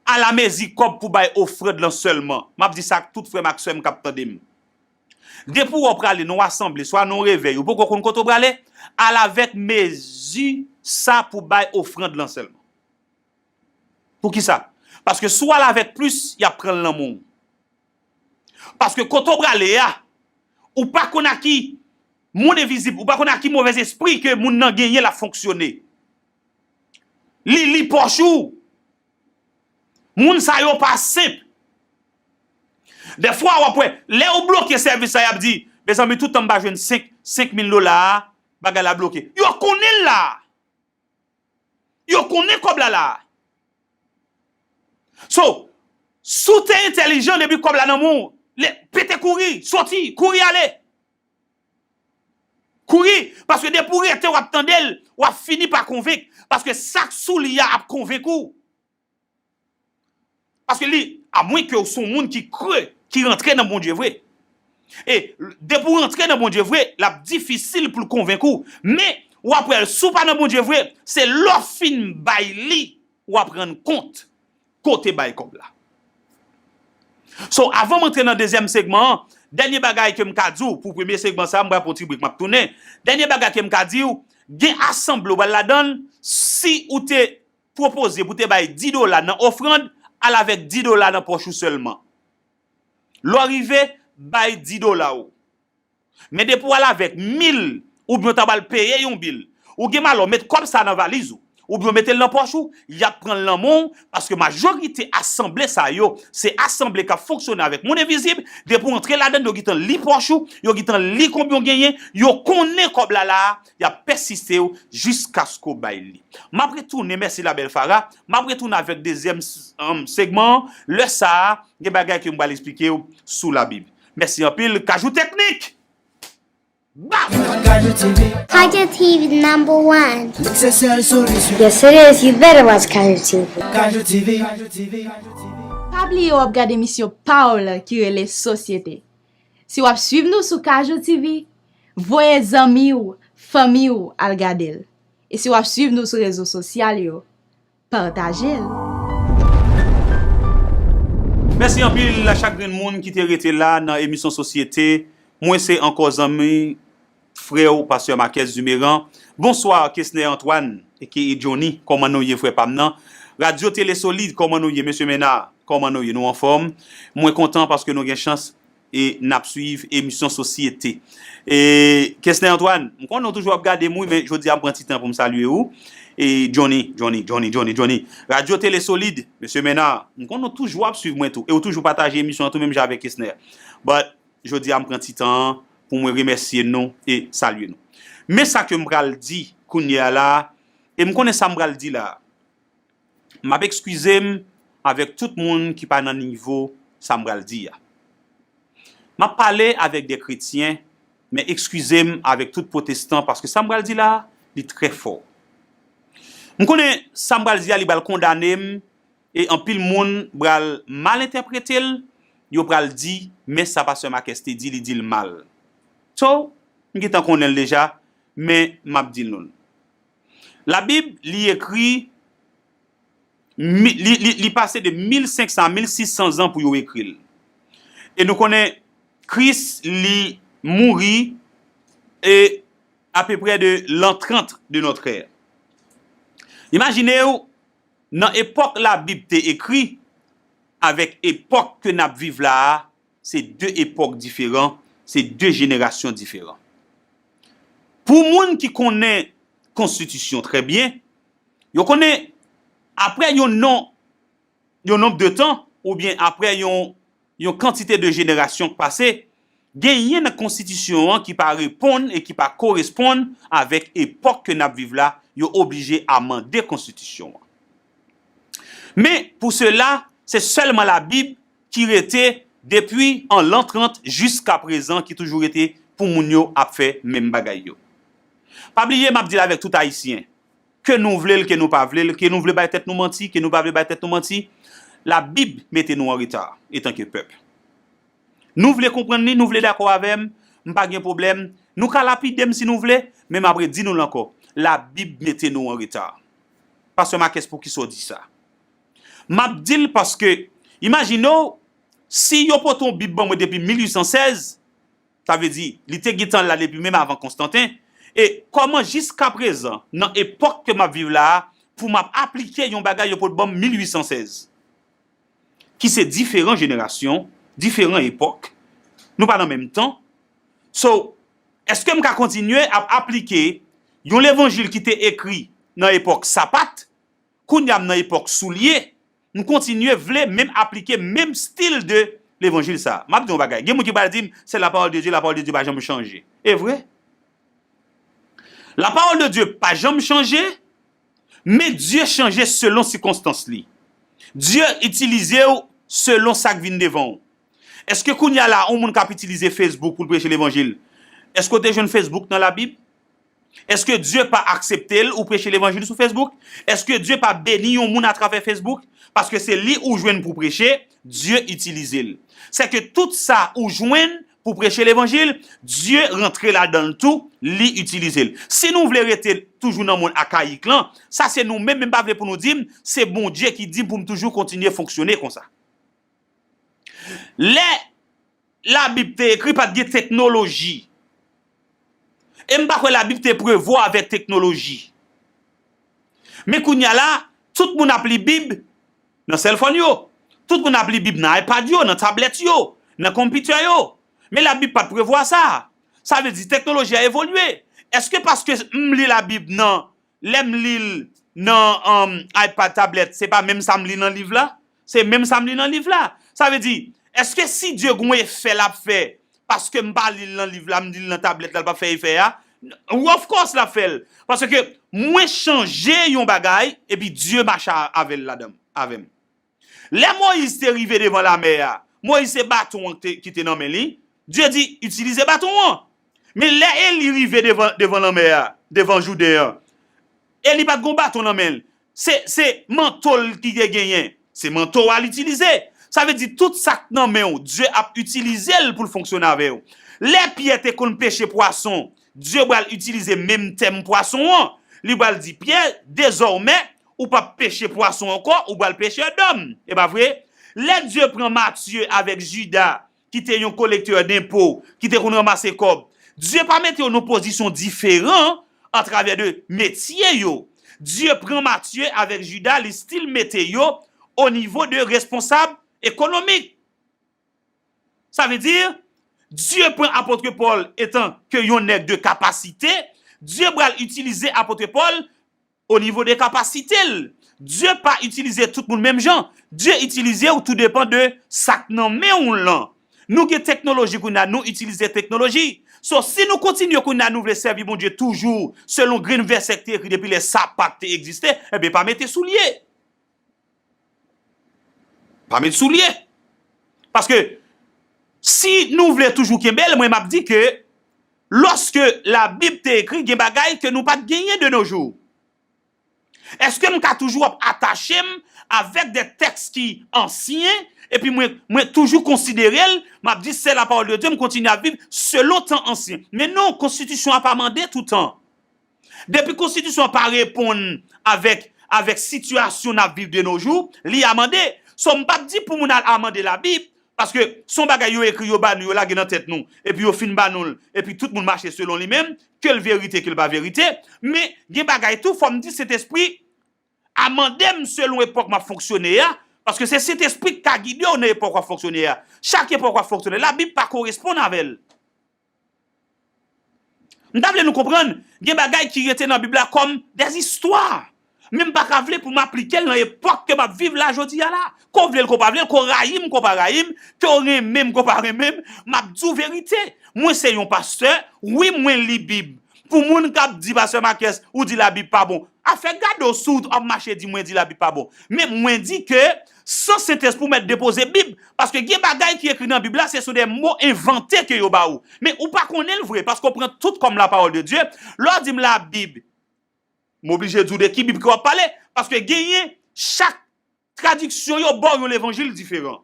al a mezi kòb pou bay ofrann lan sèlman. M ap di sa ak tout frè m ak sè m k ap tande m. Depi w wè w prale nan yon asanble, swa nan yon revèy, ou poko konn kote w prale, al avèk mezi sa pou bay ofrann lan sèlman. Poukisa? Paske si w al avèk plis, y ap pran l nan men w. Paske kote w prale a, ou pa konn a ki monn envizib, ou pa konn a ki movèzespri ke moun nan genyen l ap fonksyone. Li li pòch ou. Moun sa yo pa senp. Dèfwa, w ap wè, lè ou bloke sèvis la, y ap di, "Mezanmi, tout tan m pa jwenn senk, senk mil dola a, bagay la bloke." Yo konnen l la. Yo konnen kòb la la. So, si w te entèlijan, depi kòb la nan men w, le, pete kouri, soti, kouri ale. Kouri, paske depi w rete, w ap tande l, w ap fini pa konvenk. Paske sa k sou li a ap konvenk ou. Paske li, amwen ke w se yon moun ki kre, ki rantre nan Bondye vre. E depi w rantre nan Bondye vre, l ap difisil pou l konvenk ou. Men, w ap wè, si w pa nan Bondye vre, se lè w fin bay li, w ap rann kont kote bay kòb la. So, avan m antre nan dezyèm segman an, dènye bagay ke m ka di w, pou premye segman sa, m pral pran yon ti brik, m ap tounen. Dènye bagay ke m ka di w, gen asanble w pral ladan l, si ou te pwopoze pou te bay dis dola nan ofrann, al avèk dis dola nan pòch ou sèlman. Lè w rive, bay dis dola w. Men depi w al avèk mil, oubyen w ta pral peye yon bil, ou gen malè w met kòb sa nan valiz ou, oubyen w mete l nan pòch ou, y ap pran l nan men w, paske majorite asanble sa yo, se asanble k ap fonksyone avèk monn envizib, depi w antre ladan l, yo gentan li pòch ou, yo gentan li konbyen w genyen, yo konnen kòb la la a, y ap pèsiste w jiskaske w bay li. M ap retounen, mèsi Labèl Fara, m ap retounen avèk dezyèm s-, um, segman an, lè sa a, gen bagay ke m pral eksplike w sou Labib. Mèsi anpil, Kajou Teknik! Bam! Kajou T V. Kajou T V number one. Se sèl solisyon. Yes, it is. You better watch Kajou T V. Kajou T V. Pa bliye w ap gade emisyon pa w la ki rele Sosyete. Si w ap swiv nou sou Kajou T V, voye zanmi w, fanmi w al gade l. E si w ap swiv nou sou rezo sosyal yo, pataje l. Mèsi anpil a chak grenn moun ki te rete la nan emisyon Sosyete. Mwen se ankò zanmi, frè w, pastè Marquez Dumeran. Bonswa, Kesner Antoine, aka Johnny. Kòman nou ye, frè pa m nan? Radyo Tele Solid, kòman nou ye, mesye Menard? Kòman nou ye? Nou anfòm? Mwen kontan paske nou gen chans e n ap swiv emisyon Sosyete. E, Kesner Antoine, m konnen w toujou ap gade m, wi, men jodi a m pran ti tan pou m salye ou. E, Johnny, Johnny, Johnny, Johnny, Johnny. Radyo Tele Solid, mesye Menard, m konnen w toujou ap swiv mwen tou. E w toujou pataje emisyon an tou, menm jan avèk Kesner. But, jodi a m pran ti tan an pou mwen remèsye nou e salye nou. Men sa ke m pral di kounye a la, e m konnen sa m pral di la. M ap ekskize m avèk tout moun ki pa nan nivo sa m pral di a. M ap pale avèk de kretyen, men eskize m avèk tout pwotestan, paske sa m pral di la, li trè fò. M konnen sa m pral di a, li pral kondane m, e anpil moun pral mal entèprete l, yo pral di, men sa pastè Marques te di, li di l mal. So, m gentan konnen l deja, men m ap di nou l. Labib, li ekri, mi- li, li, li pase de mil senk san a mil sis san zan pou yo ekri l. E nou konnen Kris, li mouri e apeprè de l'an trant de notre ère. Imajine w, nan epòk Labib te ekri, avèk epòk ke n ap viv la a, se de epòk diferan, se de jenerasyon diferan. Pou moun ki konnen konstitisyon trè byen, yo konnen apre yon non, yon nonb de tan, oubyen apre yon, yon kantite de jenerasyon k pase, genyen nan konstitisyon an ki pa reponn e ki pa koresponn avèk epòk ke n ap viv la, yo oblije amande konstitisyon an. Men, pou sela, se sèlman Labib ki rete depi an lan trant jiska prezan, ki toujou rete pou moun yo ap fè menm bagay yo. Pa bliye, m ap di l avèk tout Ayisyen, ke nou vle l, ke nou pa vle l, ke nou vle bay tèt nou manti, ke nou pa vle bay tèt nou manti, Labib mete nou an reta, etanke pèp. Nou vle konprann li, nou vle dakò avè m, m pa gen pwoblèm. Nou ka lapide m si nou vle, men m ap redi nou l ankò. Labib mete nou an reta. Pastè Marques, poukisa w di sa? M ap di l paske, imajine w, si yo pote yon Bib ban mwen depi mil uit san sèz, sa vle di, li te gentan la depi menm avan Konstanten, e kòman jiska prezan, nan epòk ke m ap viv la a, pou m ap aplike yon bagay yo pote ban m mil uit san sèz? Ki se diferan jenerasyon, diferan epòk. Nou pa nan menm tan. So, èske m ka kontinye ap aplike yon levanjil ki te ekri nan epòk sapat, kounye a m nan epòk soulye, m kontinye vle menm aplike menm stil de levanjil sa a? M ap di yon bagay. Gen moun ki pral di m, c'est la parole de Dieu, la parole de Dieu pa janm chanje. E vre? La parole de Dieu pa janm chanje, men Dye chanje selon sikonstans li. Dye itilize w selon sa k vin devan w. Èske kounye a la, yon moun k ap itilize Facebook pou l preche levanjil, èske w te jwenn Facebook nan Labib? Èske Dye pa aksepte l ou preche levanjil sou Facebook? Èske Dye pa beni yon moun atravè Facebook? Paske se li ou jwenn pou preche, Dye itilize l. Sèke tout sa ou jwenn pou preche levanjil, Dye rantre ladan l tou, li itilize l. Si nou vle rete toujou nan mond akayik lan, sa se nou menm, men m pa vle pou nou di m, se Bondye ki di m pou m toujou kontinye fonksyone konsa. Lè Labib te ekri, pa t gen teknoloji. E m pa kwè Labib te prevwa avèk teknoloji. Men kounye a la, tout moun ap li Bib nan sèlfòn yo. Tout moun ap li Bib nan iPad yo, nan tablèt yo, nan konpitè yo. Men Labib pa t prevwa sa. Sa vle di teknoloji a evolye. Èske paske m li Labib nan, lè m li l nan, um, iPad, tablèt, se pa menm sa m li nan liv la? Se menm sa m li nan liv la. Sa vle di, èske si Dye gen yon efè l ap fè, paske m pa li l nan liv la, m li l nan tablèt la, l p ap fè efè a? Of course, l ap fè l. Paske mwen chanje yon bagay, epi Dye mache a- avè l ladan, avè m. Lè Moyiz te rive devan lamè a, Moyiz se baton an te- ki te nan men li. Dye di, itilize baton an. Men lè Eli rive devan, devan lanmè a, devan Jouden an, Eli pa t gon baton nan men l. Se, se manto l ki te genyen. Se manto a l itilize. Sa vle di tout sa k nan men w, Dye ap itilize l pou l fonksyone avè w. Lè Pyè te konn peche pwason, Dye pral itilize menm tèm pwason an. Li pral di, Pyè, dezòmè, ou p ap peche pwason ankò, ou pral peche dòm. E pa vre? Lè Dye pran Matye avèk Jida, ki te yon kolektè denpo, ki te konn ranmase kòb, Dye pa mete yo nan pozisyon diferan atravè de metye yo. Dye pran Matye avèk Jida, li still mete yo o nivo de responsab ekonomik. Sa vle di, Dye pran apot Pòl etan ke yon nèg de kapasite, Dye pral itilize apot Pòl o nivo de kapasite l. Dye pa itilize tout moun menm jan. Dye itilize w tou depan de sa k nan men w lan. Nou gen teknoloji kounye a, nou itilize teknoloji. So, si nou kontinye kounye a, nou vle sèvi Bondye toujou selon grenn vèsè k te ekri depi lè sapat te egziste, ebyen, pa mete soulye. Pa met soulye. Paske si nou vle toujou kenbe l, mwen m ap di ke lòske Labib te ekri, gen bagay ke nou pa t genyen de nos jours. Èske m ka toujou ap atache m avèk de tèks ki ansyen, epi mwen, mwen toujou konsidere l, m ap di c'est la parole de Dieu, m kontinye ap viv selon tan ansyen. Men non, konstitisyon an pa mande toutan. Depi konstitisyon an pa reponn avèk, avèk sitiyasyon n ap viv de nos jours, li amande. So, m p ap di pou moun al amande Labib, paske se yon bagay yo ekri, yo ba nou, yo lage nan tèt nou, epi yo fin ba nou l, epi tout moun mache selon li menm, ke l verite, ke l pa verite. Men, gen bagay tou, fò m di Sentespri amande m selon epòk m ap fonksyone a, paske se Sentespri k ka gide w nan epòk w ap fonksyone a. Chak epòk w ap fonksyone, Labib pa koresponn avè l. M ta vle nou konprann, gen bagay ki rete nan Bib la kòm dèzistwa. Men m pa ka vle pou m aplike l nan epòk ke m ap viv la jodi a la. Ke w vle l, ke w pa vle l, ke w rayi m, ke w pa rayi m, ke w renmen m, ke w pa renmen m, m ap di w verite. Mwen se yon pastè, wi, mwen li Bib. Pou moun k ap di, Pastè Marques, ou di Labib pa bon. Afè gade w si w ap mache di mwen di Labib pa bon. Men mwen di ke san Sentespri w mèt depoze Bib. Paske gen bagay ki ekri nan Bib la, se sou de mo envante ke yo ba ou. Men ou pa konnen l vre, paske w pran tout kòm la parole de Dieu. Lè w di m Labib, m oblije di w de ki Bib ke w ap pale, paske genyen chak tradiksyon yo ba w yon levanjil diferan.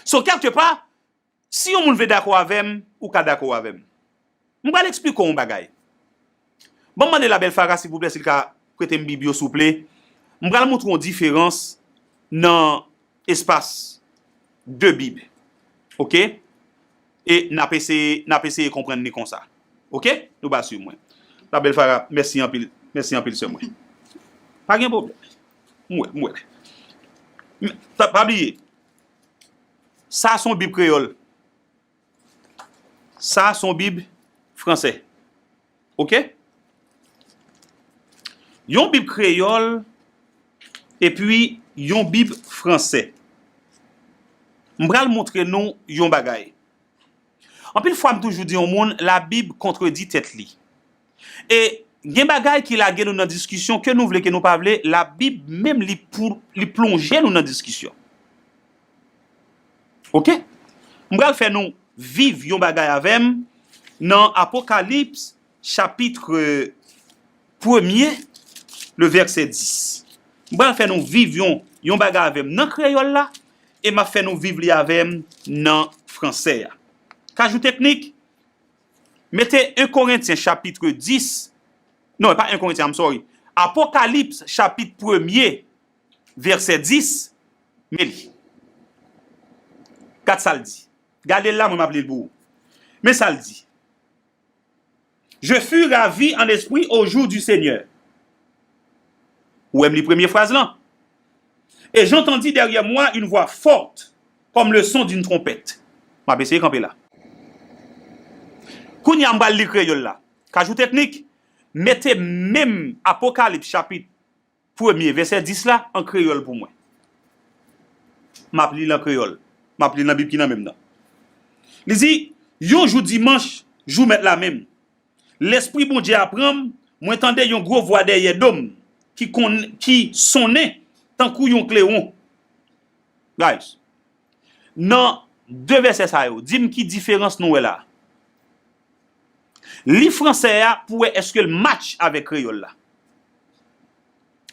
So, kèlkepa, si yon moun vle dakò avè m, ou ka dakò avè m. M pral eksplike w yon bagay. Ban m mande Labèl Fara, silvouplè, si l ka prete m Bib yo, souple. M pral montre w yon diferans nan espas de Bib. Oke? E n ap eseye, n ap eseye konprann li konsa. Oke? Nou pral swiv mwen. Labèl Fara, mèsi anpil. Mèsi anpil, sè mwen. Pa gen pwoblèm. M wè, m wè. Men, pa, pa bliye, sa se yon Bib kreyòl. Sa se yon Bib fransè. Oke? Yon Bib kreyòl epi yon Bib fransè. M pral montre nou yon bagay. Anpil fwa, m toujou di yon moun, Labib kontredi tèt li. E gen bagay ki lage nou nan diskisyon, ke nou vle, ke nou pa vle, Labib menm li pou, li plonje nou nan diskisyon. Oke? M pral fè nou viv yon bagay avè m nan Apokalips chapit premye, le vèsè dis. M pral fè nou viv yon, yon bagay avè m nan kreyòl la, e m ap fè nou viv li avè m nan fransè a. Kajou teknik, mete en Korentyen chapit dis, non, e pa en Korentyen, I'm sorry. Apokalips chapit premye, vèsè dis, men li. Gad sa l di. Gade l la, mwen m ap li l pou ou. Men sa l di. Je fus ravi en esprit au jour du Seigneur. Ou wè m li premye fraz lan. Et j'entendis derrière moi une voix forte, comme le son d'une trompette. M ap eseye kanpe la. Kounye a, m pral li kreyòl la. Kajou teknik, mete menm Apokalips chapit premye, vèsè dis la, an kreyòl pou mwen. M ap li l an kreyòl. M ap li l nan Bib ki nan men m nan. Li di, yon jou dimanch, jou mèt la menm, Lespri Bondye a pran m, mwen tande yon gwo vwa dèyè do m ki konn, ki sonnen tankou yon klewon. Guys, nan de vèsè sa yo, di m ki diferans nou wè la. Li fransè a pou wè èske l match avèk kreyòl la.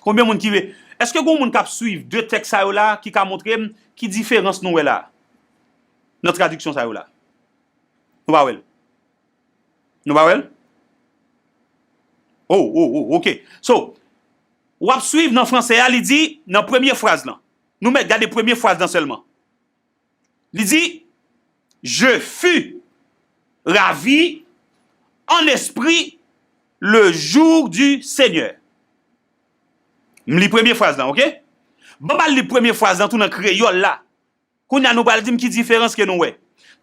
Konbyen moun ki vle? Èske gen moun k ap swiv de tèks sa yo la ki ka montre m ki diferans nou wè la nan tradiksyon sa yo la? Nou pa wè l? Nou pa wè l? Oh, oh, oh, oke. So, w ap swiv nan fransè a, li di nan premye fraz lan. Nou mèt gade premye fraz lan sèlman. Li di, Je fus ravi en esprit le jour du Seigneur. M li premye fraz lan, oke? Ban m al li premye fraz lan tou nan kreyòl la. Kounye a nou pral di m ki diferans ke nou wè.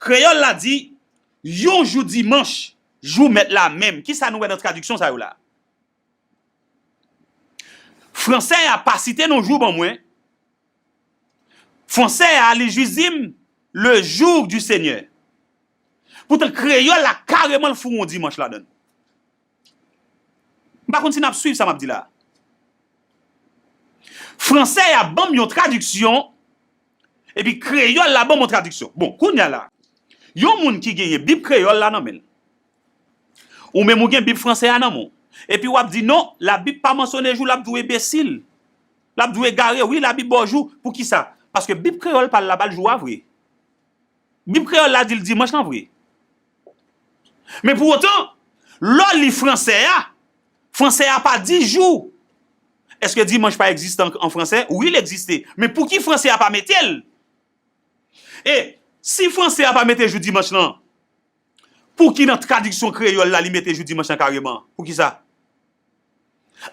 Kreyòl la di, yon jou dimanch, jou mèt la menm. Kisa nou wè nan tradiksyon sa yo la? Fransè a pa site non jou ban mwen. Fransè a, li jis di m, le jour du Seigneur. Poutan, kreyòl la kareman l foure yon dimanch ladan l. M pa konn si n ap swiv sa m ap di la. Fransè a ban m yon tradiksyon, epi kreyòl la ban m yon tradiksyon. Bon, kounye a la, yon moun ki genyen Bib kreyòl la nan men l, ou menm ou gen Bib fransè a nan men w, epi w ap di, "Non, Labib pa mansyone jou, l ap di w enbesil, l ap di w egare, wi, Labib ba w jou." Poukisa? Paske Bib kreyòl pa l la ba l jou a vre. Bib kreyòl la di l dimanch lan vre. Men pou otan, lè w li fransè a, fransè a pa di jou. Èske dimanch pa egziste an, an fransè? Wi, l egziste. Men pouki fransè a pa mete l? E si fransè a pa mete jou dimanch lan, pouki nan tradiksyon kreyòl la li mete jou dimanch lan kareman? Poukisa?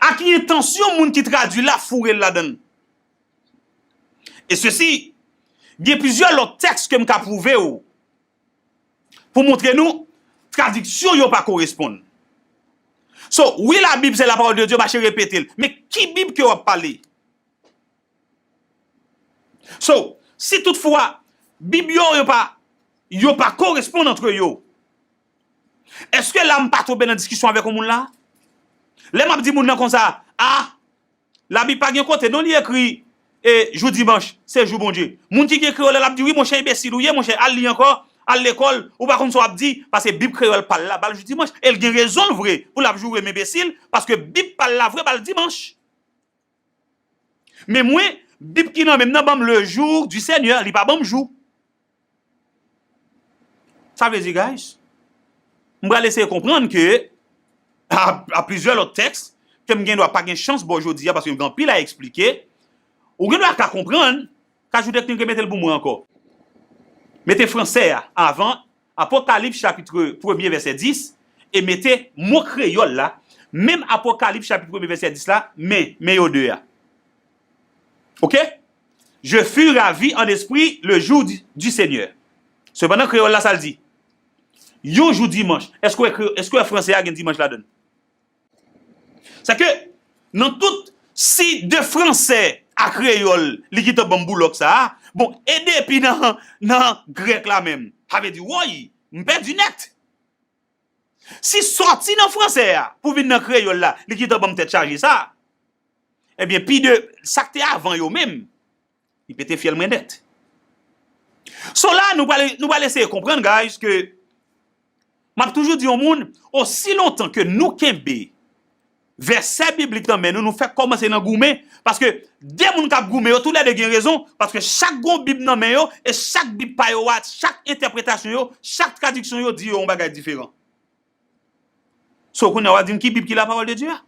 Ak entansyon moun ki tradui la foure l ladan l. E sesi, gen plizyè lòt tèks ke m ka pwouve w pou montre nou tradiksyon yo pa koresponn. So, wi, Labib se la parole de Dieu, mache repete l. Men ki Bib ke w ap pale? So, si toutfwa Bib yo, yo pa, yo pa koresponn antre yo, èske la m pa tonbe nan diskisyon avèk yon moun la? Lè m ap di moun nan konsa, a, Labib pa gen kote non li ekri, e, jou dimanch, se jou Bondye. Moun ki gen kreyòl la, l ap di, "Wi, monchè, enbesil ou ye, monchè, al li ankò, al lekòl, ou pa konn sa w ap di, paske Bib kreyòl pa l la ba l jou dimanch." E l gen rezon l vre pou l ap joure m enbesil, paske Bib pa l la vre ba l dimanch. Men mwen, Bib ki nan men m nan ban m le jour du Seigneur, li pa ban m jou. Sa vle di, guys, m pral eseye konprann ke a, a plizyè lòt tèks ke m gen dwa pa gen chans ba w jodi a, paske m gen anpil a eksplike, ou gen dwa ka konprann, Kajou Teknik remete l pou mwen ankò. Mete fransè a avan Apokalips chapit premye vèsè dis e mete mo kreyòl la, menm Apokalips chapit premye vèsè dis la, men, men yo de a. Oke? Je fus ravi en esprit le jour du, du Seigneur. Sepandan, kreyòl la, sa l di? Yon jou dimanch. Èske w wè kre-, èske w wè fransè a gen dimanch ladan l? Sèke, nan tout, si de fransè a kreyòl, li gentan ban m boulòk sa a, bon, e depi nan, nan grèk la menm, sa vle di, woy, m pèdi nèt. Si sòti nan fransè a pou vin nan kreyòl la, li gentan ban m tèt chaje sa, ebyen, pi de sa k te avan yo menm, li pete fyèl mwen nèt. So la, nou pral, nou pral eseye konprann, guys, ke m ap toujou di yon moun, osi lontan ke nou kenbe vèsè biblik nan men nou, nou fèk kòmanse nan goumen, paske de moun k ap goumen yo, toulède gen rezon, paske chak gen yon Bib nan men yo, e chak Bib pa yo a, chak entèpretasyon yo, chak tradiksyon yo di yo yon bagay diferan. So, kounye a, w a di m ki Bib ki la parole de Dieu a?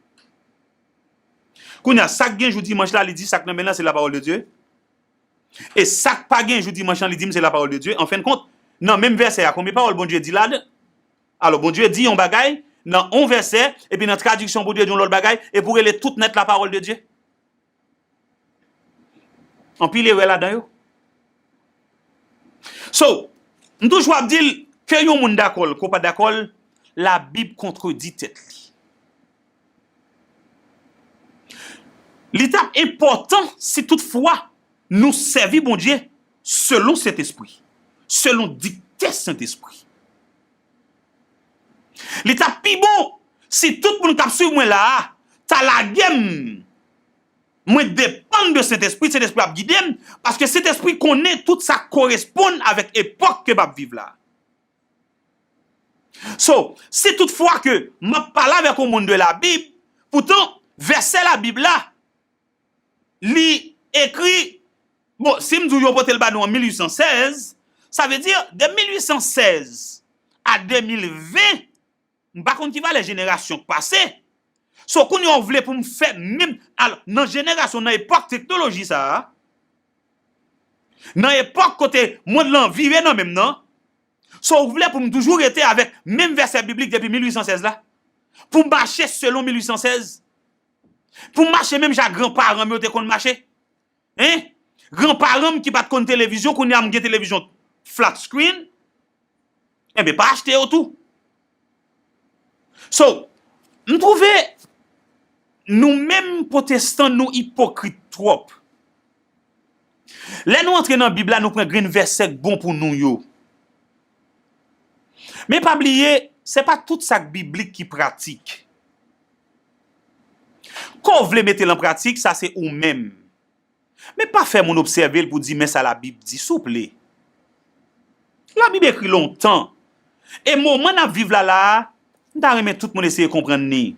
Kounye a, sa k gen jou dimanch la, li di sa k nan men l lan se la parole de Dieu. E sa k pa gen jou dimanch lan, li di m se la parole de Dieu. An fen de kont, nan menm vèsè a, konbyen pawòl Bondye di ladan? Alò, Bondye di yon bagay nan yon vèsè, epi nan tradiksyon Bondye di yon lòt bagay, epi w rele tout nèt la parole de Dieu. Anpil erè ladan yo. So, m toujou ap di l, ke yon moun dakò l, ke w pa dakò l, Labib kontredi tèt li. Li t ap enpòtan si toutfwa nou sèvi Bondye selon Sentespri, selon dikte Sentespri. Li t ap pi bon si tout moun k ap swiv mwen la a ta lage m. Mwen depann de Sentespri, Sentespri ap gide m, paske Sentespri konnen tout sa k koresponn avèk epòk ke m ap viv la. So, si toutfwa ke m ap pale avèk yon moun de Labib, poutan, vèsè Labib la, li ekri, bon, si m di w yo pote l ba nou an mil uit san sèz, sa vle di, de mil uit san sèz a de mil ven, m pa konn ki valè jenerasyon k pase. So, kounye a w vle pou m fè menm, alò, nan jenerasyon, nan epòk teknoloji sa a, nan epòk kote mond lan vire nan men m nan, so, w vle pou m toujou rete avèk menm vèsè biblik depi mil uit san sèz la? Pou m mache selon mil uit san sèz? Pou m mache menm jan granparan m yo te konn mache? Hein? Granparan m ki pa t konn televizyon, kounye a m gen televizyon flat screen. Enben, pa achte yo tou. So, m twouve nou menm pwotestan, nou ipokrit twòp. Lè nou antre nan Bib la, nou pran grenn vèsè k bon pou nou yo. Men pa bliye, se pa tout sa k biblik ki pratik. Ke w vle mete l an pratik, sa se ou menm. Men pa fè moun obsève l pou di, men sa Labib di, souple. Labib ekri lontan. E moman n ap viv la la a, m ta renmen tout moun eseye konprann li.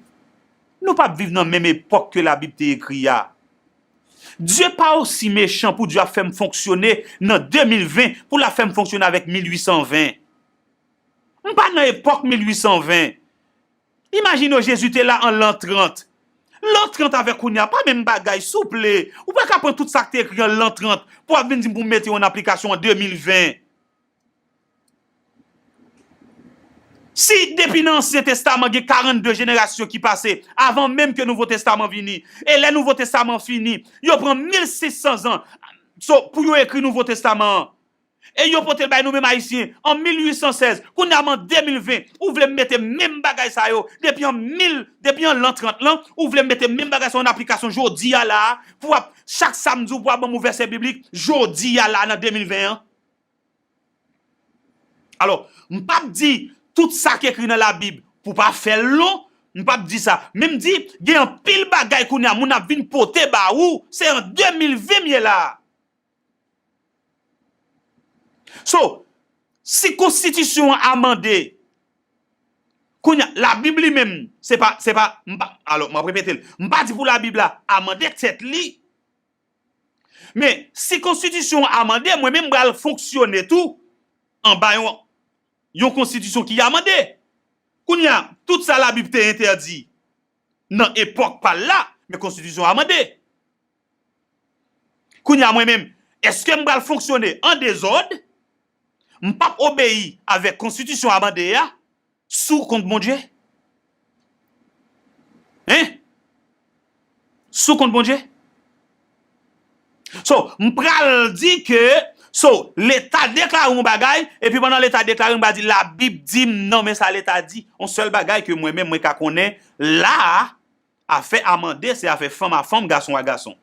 Nou p ap viv nan menm epòk ke Labib te ekri a. Dye pa osi mechan pou Dye ap fè m fonksyone nan de mil ven pou l ap fè m fonksyone avèk mil uit san ven. M pa nan epòk mil uit san ven. Imajine w, Jezi te la an lan trant. Lan trant avèk kounye a, pa menm bagay, souple. Ou pa ka pran tout sa k te ekri an lan trant pou w ap vin di m pou m mete yo an aplikasyon an de mil ven. Si depi nan Ansyen Testaman gen karannde jenerasyon ki pase avan menm ke Nouvo Testaman vini, e lè Nouvo Testaman fini, yo pran mil sis san zan, so, pou yo ekri Nouvo Testaman an. E yo pote l bay nou menm Ayisyen an mil uit san sèz. Kounye a, m an de mil ven, ou vle m mete menm bagay sa yo depi an mil, depi an lan trant lan, ou vle m mete menm bagay sa yo an aplikasyon jodi a la a, pou w ap, chak sa m di w pou w ap ban m yon vèsè biblik, jodi a la a nan de mil ven an. Alò, m p ap di tout sa k ekri nan Labib pou w pa fè l lon, m p ap di sa. Men m di, gen anpil bagay kounye a moun ap vin pote ba ou, se an de mil ven m ye la a. So, si konstitisyon an amande, kounye a, Labib li menm, se pa, se pa, m pa, alò, m ap repete l, m pa di pou Labib la amande tèt li, men si konstitisyon an amande, mwen menm m pral fonksyone tou anba yon, yon konstitisyon ki amande. Kounye a, tout sa Labib te entèdi nan epòk pa l la, men konstitisyon an amande. Kounye a mwen menm, èske m pral fonksyone an dezòd? M p ap obeyi avèk konstitisyon amande a sou kont Bondye? Hein? Sou kont Bondye? So, m pral di ke, so, Leta deklare yon bagay, epi pandan Leta deklare, m pral di, Labib di m, non, men sa Leta di. Yon sèl bagay ke mwen menm, mwen ka konnen, la a, afè amande, se afè fanm a fanm, gason a gason.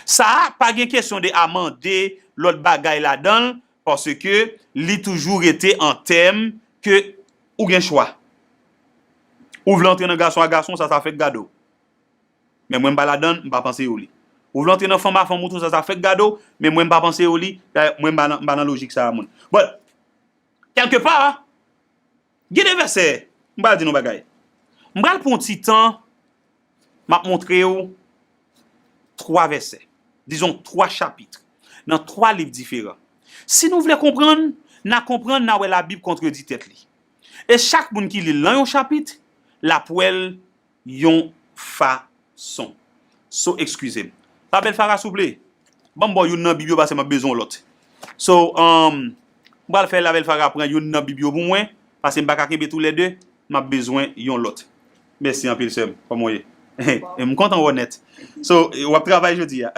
Sa a, pa gen kesyon de amande lòt bagay ladan l, paske li toujou rete an tèm ke ou gen chwa. Ou vle antre nan gason a gason, sa, sa fèk gade w. Men mwen, m pa ladan l, m pa panse yo li. Ou vle antre nan fanm a fanm ou tou, sa, sa fèk gade w, men mwen, m pa panse yo li, dayè, mwen, m pa nan, m pa nan lojik sa a, moun. But, kèlkepa, gen de vèsè, m pral di nou bagay. M pral pran yon ti tan, m ap montre w twa vèsè, dizon twa chapit, nan twa liv diferan. Si nou vle konprann, n a konprann, n a wè Labib kontredi tèt li. E chak moun ki li l nan yon chapit, l ap wè l yon fason. So, eskize m. Labèl Fara, souple, ban m ba w youn nan Bib yo, paske m ap bezwen yon lòt. So, um, m pral fè Labèl Fara pran youn nan Bib yo pou mwen, paske m pa ka kenbe toulède, m ap bezwen yon lòt. Mèsi anpil, sè m. Kòman w ye? E m kontan wè w nèt. So, w ap travay jodi a.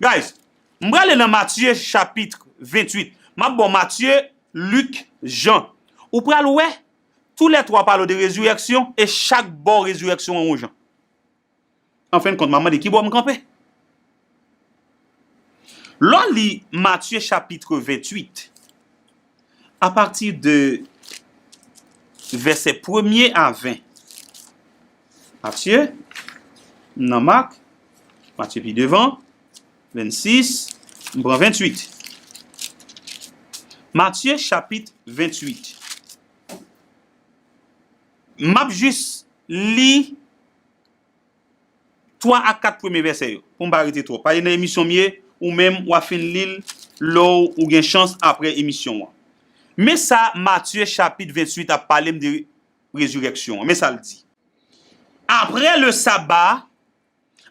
Guys, m prale nan Matye chapit venntuit. M ap ba w Matye, Lik, Jan. Ou pral wè, toulètwa pale w de rezirèksyon e chak ba w rezirèksyon an yon jan. An fen de kont, m ap mande ki bò m kanpe. Lè w li Matye chapit venntuit, apati de vèsè premye a ven, Matye, m nan Mak, Matye pi devan, vennsis, m pran venntuit. Matye chapit venntuit. M ap jis li twa a kat premye vèsè yo, pou m pa rete twòp. Paske nan emisyon m ye, ou menm, w ap fin li l lè w, ou gen chans apre emisyon an. Men sa Matye chapit venntuit ap pale m de rezirèksyon an. Men sa l di. Après le sabbat,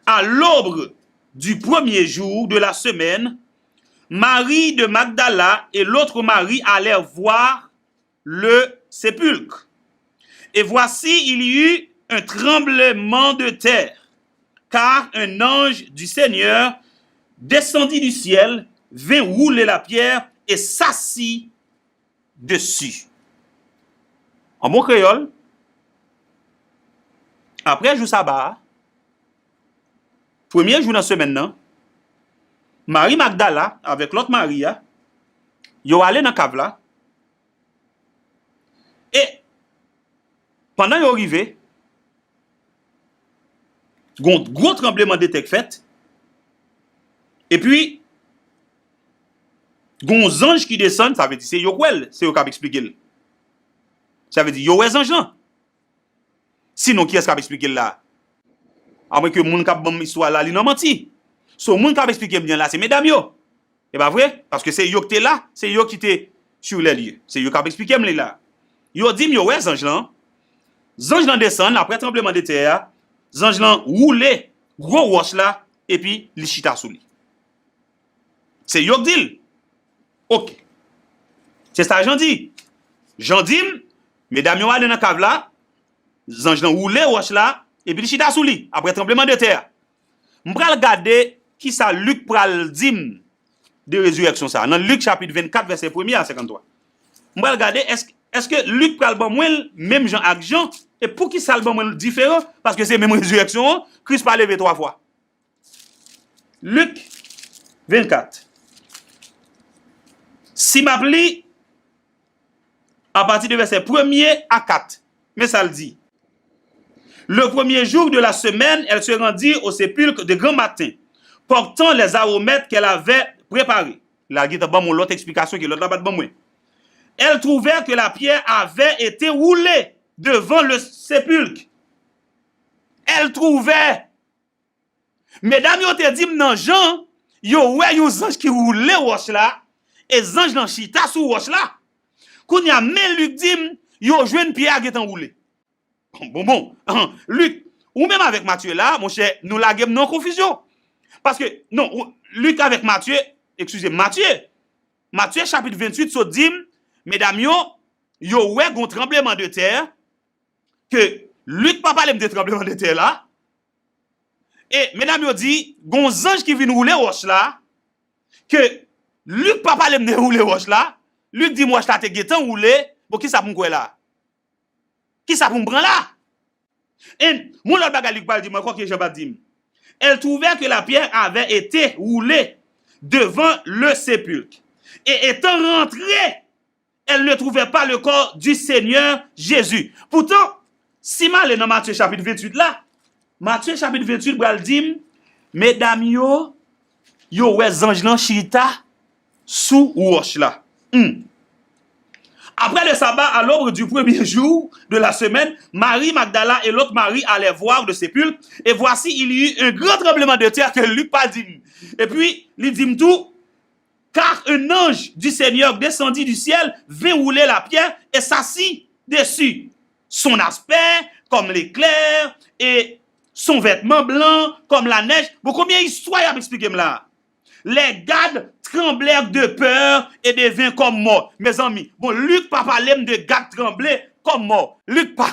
à l'aube du premier jour de la semaine, Marie de Magdala et l'autre Marie allèrent voir le sépulcre. Et voici, il y eut un tremblement de terre, car un ange du Seigneur descendit du ciel, vint rouler la pierre et s'assit dessus. An bon kreyòl, apre jou saba a, premye jou nan semèn nan, Mari Magdala avèk lòt Mari a, yo ale nan kav la, e pandan yo rive, Gon gwo tranblemanntè k fèt. Epi, gon zanj ki desann, sa vle di se yo k wè l, se yo k ap eksplike l. Sa vle di yo wè zanj lan. Sinon, kiyès k ap eksplike l la? Amwenke moun k ap ban m istwa la, li nan manti. So, moun k ap eksplike m li an la, se medam yo. E pa vre? Paske se yo ki te la, se yo ki te sur les lieux. Se yo k ap eksplike m li la. Yo di m yo wè zanj lan. Zanj lan desann apre tranblemanntè a. Zanj lan woule gwo wòch la, epi li chita sou li. Se yo k di l. Oke. Se sa Jan di. Jan di m, medam yo ale nan kav la, zanj lan woule wòch la, epi li chita sou li, apre tranblemanntè a. M pral gade kisa Lik pral di m de rezirèksyon sa a. Nan Lik chapit vennkat, vèsè premye a senkanntwa. M pral gade èske, èske Lik pral ban mwen l menm jan ak Jan, e poukisa l ban mwen l diferan? Paske se menm rezirèksyon an, Kris pa leve twa fwa. Lik vennkat. Si m ap li apati de vèsè premye a kat, men sa l di. Le premier jour de la semaine, elle se rendit au sépulcre de grand matin, portant les aromates qu'elle avait préparés. La gentan ban m yon lòt eksplikasyon ke lòt la pa t ban mwen. Elle trouvait que la pierre avait été roulée devant le sépulcre. Elle trouvait. Medam yo te di m nan Jan, yo wè yon zanj ki woule wòch la, e zanj lan chita sou wòch la. Kounye a, men Lik di m, yo jwenn pyè a gentan woule. Bon, bon, bon. Lik, ou menm avèk Matye la, monchè, nou lage m nan konfizyon. Paske, non, ou- Lik avèk Matye, eskize m, Matye. Matye chapit venntuit sot di m, medam yo, yo wè gon tranblemanntè, ke Lik pa pale m de tranblemanntè la, e medam yo di, gon zanj ki vin woule wòch la, ke Lik pa pale m de woule wòch la, Lik di m wòch la te gentan woule, bon, kisa pou m kwè la? Kisa pou m pran la? E, yon lòt bagay Lik pral di m ankò ke Jan pa t di m. Elle trouvait que la pierre avait été roulée devant le sépulcre. Et étant rentrée, elle ne trouvait pas le corps du Seigneur Jésus. Poutan, si m ale nan Matye chapit venntuit la, Matye chapit venntuit pral di m, medam yo, yo wè zanj lan chita sou wòch la. Hmm. Après le sabbat, à l'aube du premier jour de la semaine, Marie Magdala et l'autre Marie allèrent voir le sépulcre, et voici, il y eut un grand tremblement de terre que Lik pa di m. Epi, li di m tou, car un ange du Seigneur descendit du ciel, vint rouler la pierre et s'assit dessus. Son aspect comme l'éclair et son vêtement blanc comme la neige. Bon, konbyen istwa y ap eksplike m la? Les gardes tremblèrent de peur et devinrent comme morts. Mezanmi, bon, Lik pa pale m de gad tranble kòm mò. Lik pa.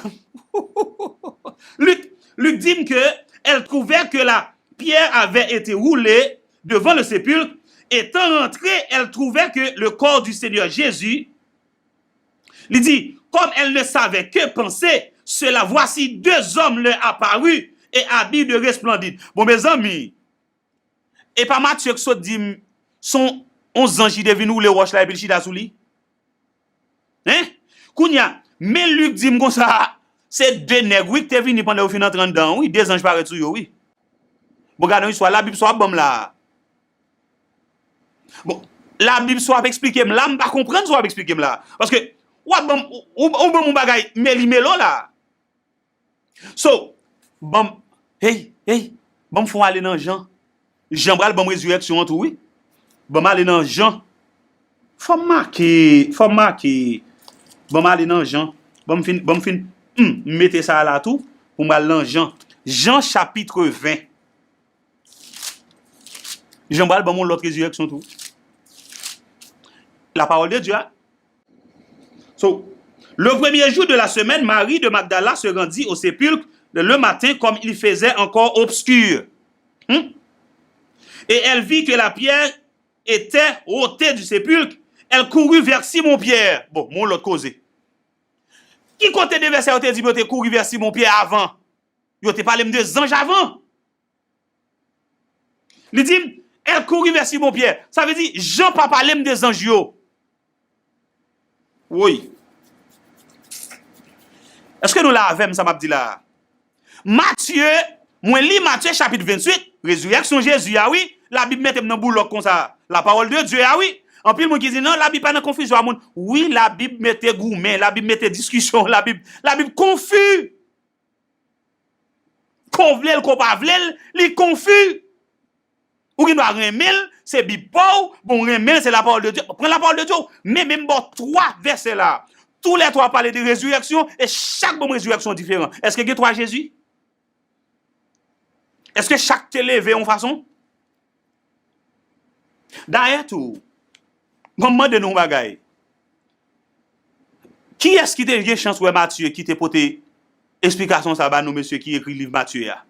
Lik, Lik di m ke elle trouvait que la pierre avait été roulée devant le sépulcre. Étant rentrée, elle trouvait que le corps du Seigneur Jésus, li di, comme elle ne savait que penser cela, voici deux hommes leur apparurent et habits de resplendide. Bon, mezanmi, e pa Matye k sot di m, se yon, yon zanj ki te vin woule wòch la epi l chita sou li? Hein? Kounye a, men Lik di m konsa, se de nèg, wi, k te vini pandan yo fin antre anndan an, wi, de zanj parèt sou yo, wi. Bon, gade yon istwa Labib sa w ap ban m la a. Bon, Labib sa w ap eksplike m la, m pa konprann sa w ap eksplike m la a. Paske, w ap ban m, ou, ou, ou ban m yon bagay meli melo la a. So, ban m, hey, hey, ban m fè w ale nan Jan. Jan pral ban m rezirèksyon an tou, wi. Ban m ale nan Jan. Fò m make, fò m make. Ban m ale nan Jan. Ban m fin, ban m fin, hmm, m mete sa a la tou, pou m al nan Jan. Jan chapit ven. Jan pral ban m yon lòt rezirèksyon tou. La parole de Dieu a. So, le premier jour de la semaine, Marie de Magdala se rendit au sépulcre le matin comme il faisait encore obscur. Hmm? Et elle vit que la pierre était ôtée du sépulcre. Elle courut vers Simon Pierre. Bon, yon lòt koze. Ki kote de vèsè yo te di m yo te kouri vè Simon Pyè avan? Yo te pale m de zanj avan. Li di m, elle courut vers Simon Pierre. Sa vle di, Jan pa pale m de zanj yo. Woy. Èske nou la avè m, sa m ap di la a? Matye, Mwen li Matye chapit venntuit, rezirèksyon Jezi a, wi. Labib mete m nan boulòk konsa. Lapawòl de Dye a, wi. Anpil moun ki di, "Non, Labib pa nan konfizyon a moun." Wi, Labib mete goumen, Labib mete diskisyon, Labib, Labib konfi. Ko w vle l, ko w pa vle l, li konfi. Ou gen dwa renmen l, se Bib pa w, bon, w renmen l, se lapawòl de Dye. Pran lapawòl de Dye, w, men, men m ba w twa vèsè la. Toulètwa pale de rezirèksyon, e chak ban m rezirèksyon diferan. Èske gen twa Jezi? Èske chak te leve yon fason? Dayè tou, ban m mande nou yon bagay. Kiyès ki te gen chans wè Matye ki te pote esplikasyon sa ba nou, mesye ki ekri liv Matye a?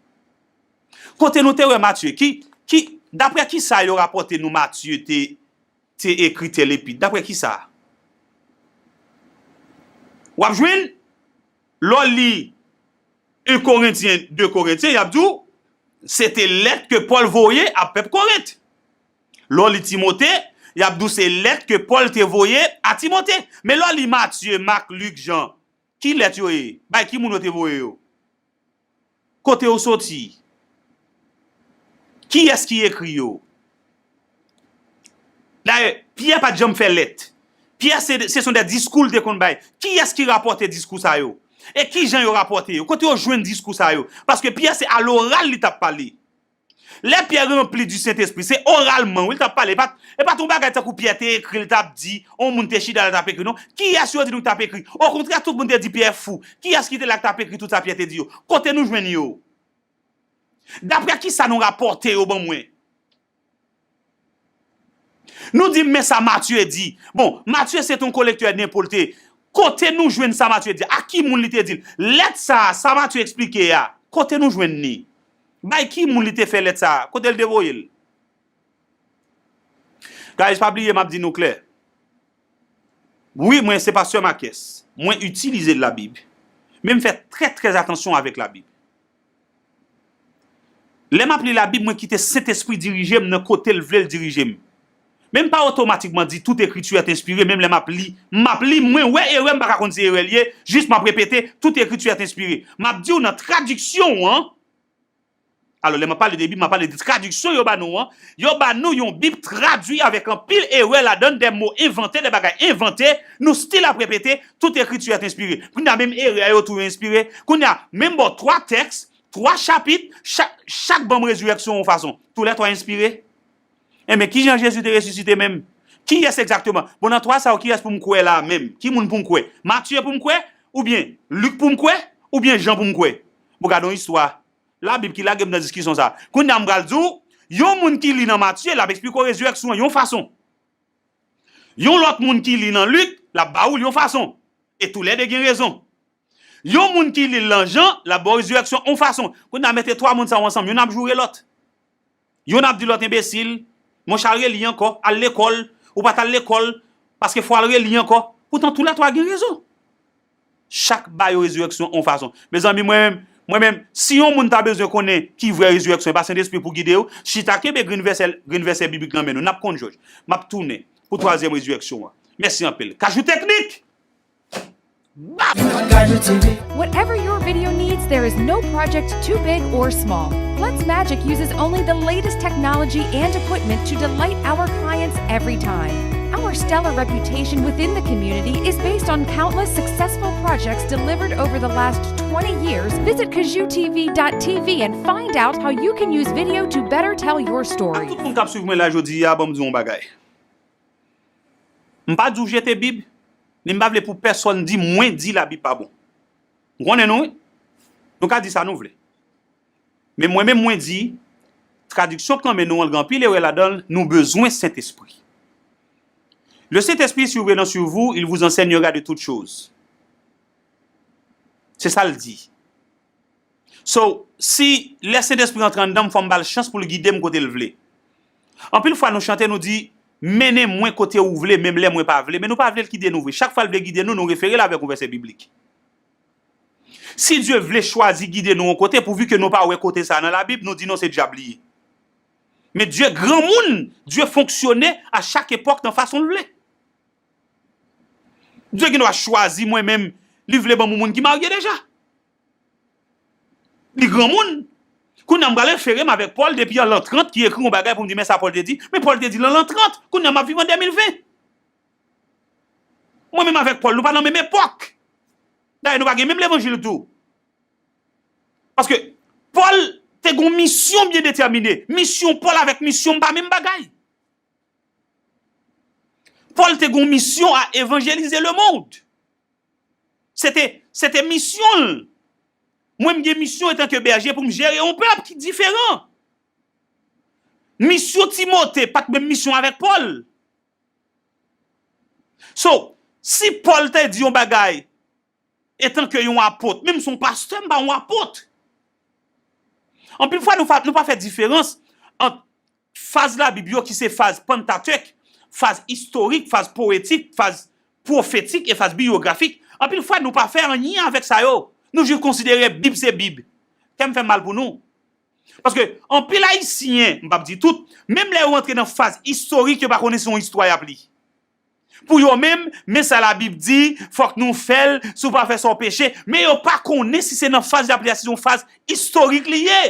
Kote nou te wè Matye? Ki, ki, daprè ki sa yo rapòte nou Matye te, te ekri tèl epit? Daprè ki sa? W ap jwenn, lè w li en Korentyen, de Korentyen, y ap di w, se te lèt ke Pòl voye a pèp Korent. Lè w li Timote, y ap di w se lèt ke Pòl te voye a Timote. Men lè w li Matye, Mak, Lik, Jan, ki lèt yo ye? Bay ki moun yo te voye yo? Kote yo soti? Kiyès ki ekri yo? Dayè, Pyè pa t janm fè lèt. Pyè se, se son de diskou l te konn bay. Kiyès ki rapòte diskou sa yo? E ki jan yo rapòte yo? Kote yo jwenn diskou sa yo? Paske Pyè se aloral li t ap pale. Lè Pyè ranpli di Sentespri, se oralman, wi, l t ap pale. E pa t, e pa t yon bagay tankou Pyè te ekri, l t ap di, yon moun te chita, l t ap ekri, non. Kiyès yo di nou k t ap ekri? Okontrè, tout moun te di Pyè fou. Kiyès ki te la k t ap ekri tout sa Pyè te di yo? Kote nou jwenn yo? Daprè ki sa nou rapòte yo ban mwen? Nou di, "Men sa Matye di." Bon, Matye se t on kolektè d'impôts l te. Kote nou jwenn sa Matye di? A ki moun li te di l? Lèt sa a, sa Matye eksplike a, kote nou jwenn li? Bay ki moun li te fè lèt sa a? Kote l te voye l? Guys, pa bliye, m ap di nou klè. Wi, mwen se pastè Makès. Mwen itilize Labib. Men m fè trè, trè atansyon avèk Labib. Lè m ap li Labib, mwen kite Sentespri dirije m nan kote l vle l dirije m. Men m pa otomatikman di tout ekriti est inspiré, menm lè m ap li, m ap li, mwen wè erè, m pa ka konn se erè l ye, jis m ap repete, tout ekriti est inspiré. M ap di w nan tradiksyon an, alò, lè m ap pale de Bib, m ap pale de tradiksyon yo ba nou an, yo ba nou yon Bib tradui avèk anpil erè ladan l, de mo envante, de bagay envante, nou still ap repete, tout ekriti est inspiré. Kounye a, menm erè yo tou yo enspire. Kounye a, menm ba w twa tèks, twa chapit, chak, chak ban m rezirèksyon yon fason. Toulètwa enspire. Enben, kijan Jezi te resisite menm? Kiyès egzakteman? Bon, nan twa sa yo, kiyès pou m kwè la menm? Ki moun pou m kwè? Matye pou m kwè? Oubyen Lik pou m kwè? Oubyen Jan pou m kwè? Bon, gade yon istwa. Labib ki lage m nan diskisyon sa a. Kounye a, m pral di w, yon moun ki li nan Matye, l ap eksplike w rezirèksyon an yon fason. Yon lòt moun ki li nan Lik, l ap ba ou l yon fason. E toulède gen rezon. Yon moun ki li l nan Jan, l ap ba w rezirèksyon yon fason. Kounye a, mete twa moun sa yo ansanm, youn ap joure lòt. Youn ap di lòt enbesil, monchè, al reli ankò, al lekòl, ou pa t al lekòl, paske fò w al reli ankò. Poutan toulètwa gen rezon. Chak ba yo rezirèksyon yon fason. Mezanmi, mwen menm, mwen menm, si yon moun ta bezwen konnen ki vrè rezirèksyon, e pa Sentespri pou gide w, chita kenbe grenn vèsè, grenn vèsè biblik nan men nou. N ap konn jòj. M ap tounen pou twazyèm rezirèksyon an. Mèsi anpil. Kajou teknik! Bam! Kajou T V. Whatever your video needs, there is no project too big or small. Lens Magic uses only the latest technology and equipment to delight our clients every time. Our stellar reputation within the community is based on countless successful projects delivered over the last twenty years. Visit kajou T V dot T V and find out how you can use video to better tell your story. Tout moun k ap swiv mwen la jodi a, ban m di w yon bagay. M pa di w jete Bib, ni m pa vle pou pèsonn di mwen di Labib pa bon. M konnen nou, wi. Nou ka di sa nou vle. Men mwen menm mwen di, tradiksyon k nan men nou an, l gen anpil erè ladan l, nou bezwen Sentespri. Le Saint-Esprit survenant sur vous, il vous enseignera de toutes choses. Se sa l di. So, si lè Sentespri antre anndan m, fò m ba l chans pou l gide m kote l vle. Anpil fwa nou chante, nou di, "Mennen mwen kote ou vle, menm lè mwen pa vle." Men nou pa vle l gide nou vre. Chak fwa l vle gide nou, nou refere l avèk yon vèsè biblik. Si Dye vle chwazi gide nou yon kote, pouvi ke nou pa wè kote sa a nan Labib, nou di, "Non, se dyab li ye." Men Dye granmoun, Dye fonksyone a chak epòk nan fason l vle. Dye gen dwa chwazi mwen menm, li vle ban m yon moun ki marye deja. Li granmoun. Kounye a m pral refere m avèk Pòl depi an lan trant ki ekri yon bagay pou m di men sa Pòl te di. Men Pòl te di l an lan trant. Kounye a m ap viv an de mil ven. Mwen menm avèk Pòl, nou pa nan menm epòk. Dayè, nou pa gen menm levanjil tou. Paske Pòl te gen yon misyon byen detèmine. Misyon Pòl avèk misyon m pa menm bagay. Pòl te gen yon misyon a evanjelize lemonn. Se te, se te misyon l. Mwen, m gen misyon antanke bèje pou m jere yon pèp ki diferan. Misyon Timote pa t menm misyon avèk Pòl. So, si Pòl te di yon bagay, etanke yon apot, menm si yon pastè, m pa yon apot. Anpil fwa, nou pa, nou pa fè diferans ant faz Labib yo ki se faz Pantatèk, faz istorik, faz powetik, faz pwofetik e faz biyografik. Anpil fwa, nou pa fè anyen avèk sa yo. Nou jis konsidere Bib se Bib. Kè m fè mal pou nou. Paske anpil Ayisyen, m p ap di tout, menm lè yo rantre nan faz istorik, yo pa konnen se yon istwa y ap li. Pou yo menm, men sa Labib di, fòk nou fè l, si w pa fè sa w peche. Men yo pa konnen si se nan faz y ap li a, si se yon faz istorik li ye.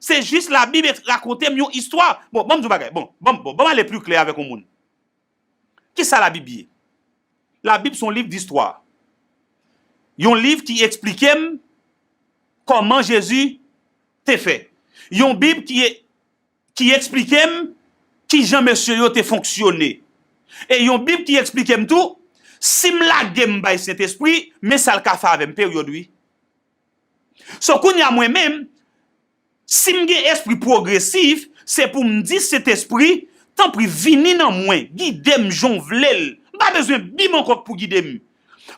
Se jis Labib rakonte m yon istwa. Bon, ban m di w bagay. Bon, ban m, bon, ban m ale pli klè avèk yon moun. Kisa Labib ye? Labib se yon liv distwa. Yon liv ki eksplike m kòman Jezi te fè. Yon Bib ki, ki eksplike m kijan mesye yo te fonksyone. E yon Bib ki eksplike m tou, si m lage m bay Sentespri, men sa l ka fè avè m, peryòd, wi. So, kounye a mwen menm, si m gen espri pwogresif, se pou m di Sentespri, tanpri vini nan mwen, gide m jan w vle l. M pa bezwen Bib ankò pou gide m.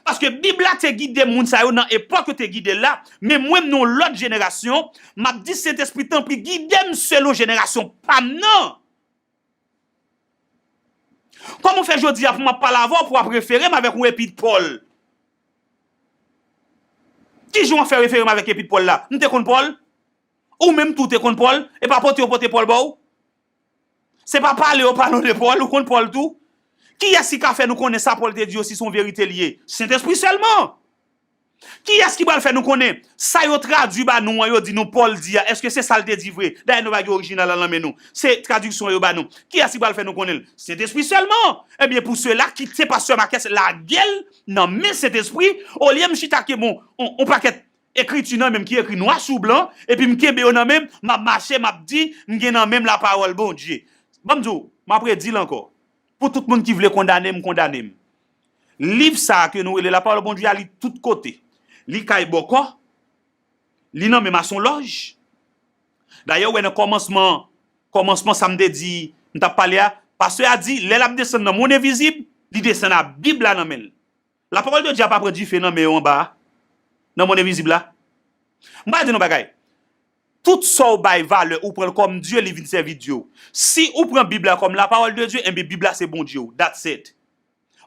Paske Bib la te gide moun sa yo nan epòk yo te gide l la, men mwen m nan yon lòt jenerasyon, m ap di Sentespri, tanpri gide m selon jenerasyon pa m nan. Kòman w fè jodi a pou m ap pale avè w, pou w ap refere m avèk yon epit Pòl? Kijan w ap fè refere m avèk epit Pòl la? M te konn Pòl? Ou menm tou te konn Pòl? E pa pote yo pote Pòl ba w? Se pa pale yo pale w de Pòl, ou konn Pòl tou? Kiyès ki ka fè nou konnen sa Pòl te di yo si se yon verite li ye? Sentespri sèlman. Kiyès ki pral fè nou konnen sa yo tradui ba nou an, yo di nou Pòl di a, èske se sa l te di vre? Dayè, nou pa gen orijinal la nan men nou. Se tradiksyon yo ba nou. Kiyès ki pral fè nou konnen l? Sentespri sèlman. Ebyen, pou sela, kite pastè Marques lage l nan men Sentespri, olye m chita ke bon, on, on pakèt ekriti nan men m ki ekri nwa sou blan, epi m kenbe yo nan men m, m ap mache, m ap di, m gen nan men m lapawòl Bondye. Ban m di w, m ap redi l ankò. Pou tout moun ki vle kondane m, kondane m. Liv sa a ke nou rele Lapawòl Bondye a, li tout kote. Li kay bòkò, li nan men masonlòj. Dayè, ou wè nan kòmansman, kòmansman sa m te di, m t ap pale a, pastè a di, lè l ap desann nan monn envizib, li desann a Bib la nan men l. Lapawòl de Dye a pa pran dife nan men yo anba a, nan monn envizib la. M pral di nou bagay. Tout sa w bay valè, ou pran l kòm Dye, li vin sèvi Dye w. Si ou pran Bib la kòm lapawòl de Dye, enben Bib la se Bondye w. That's it.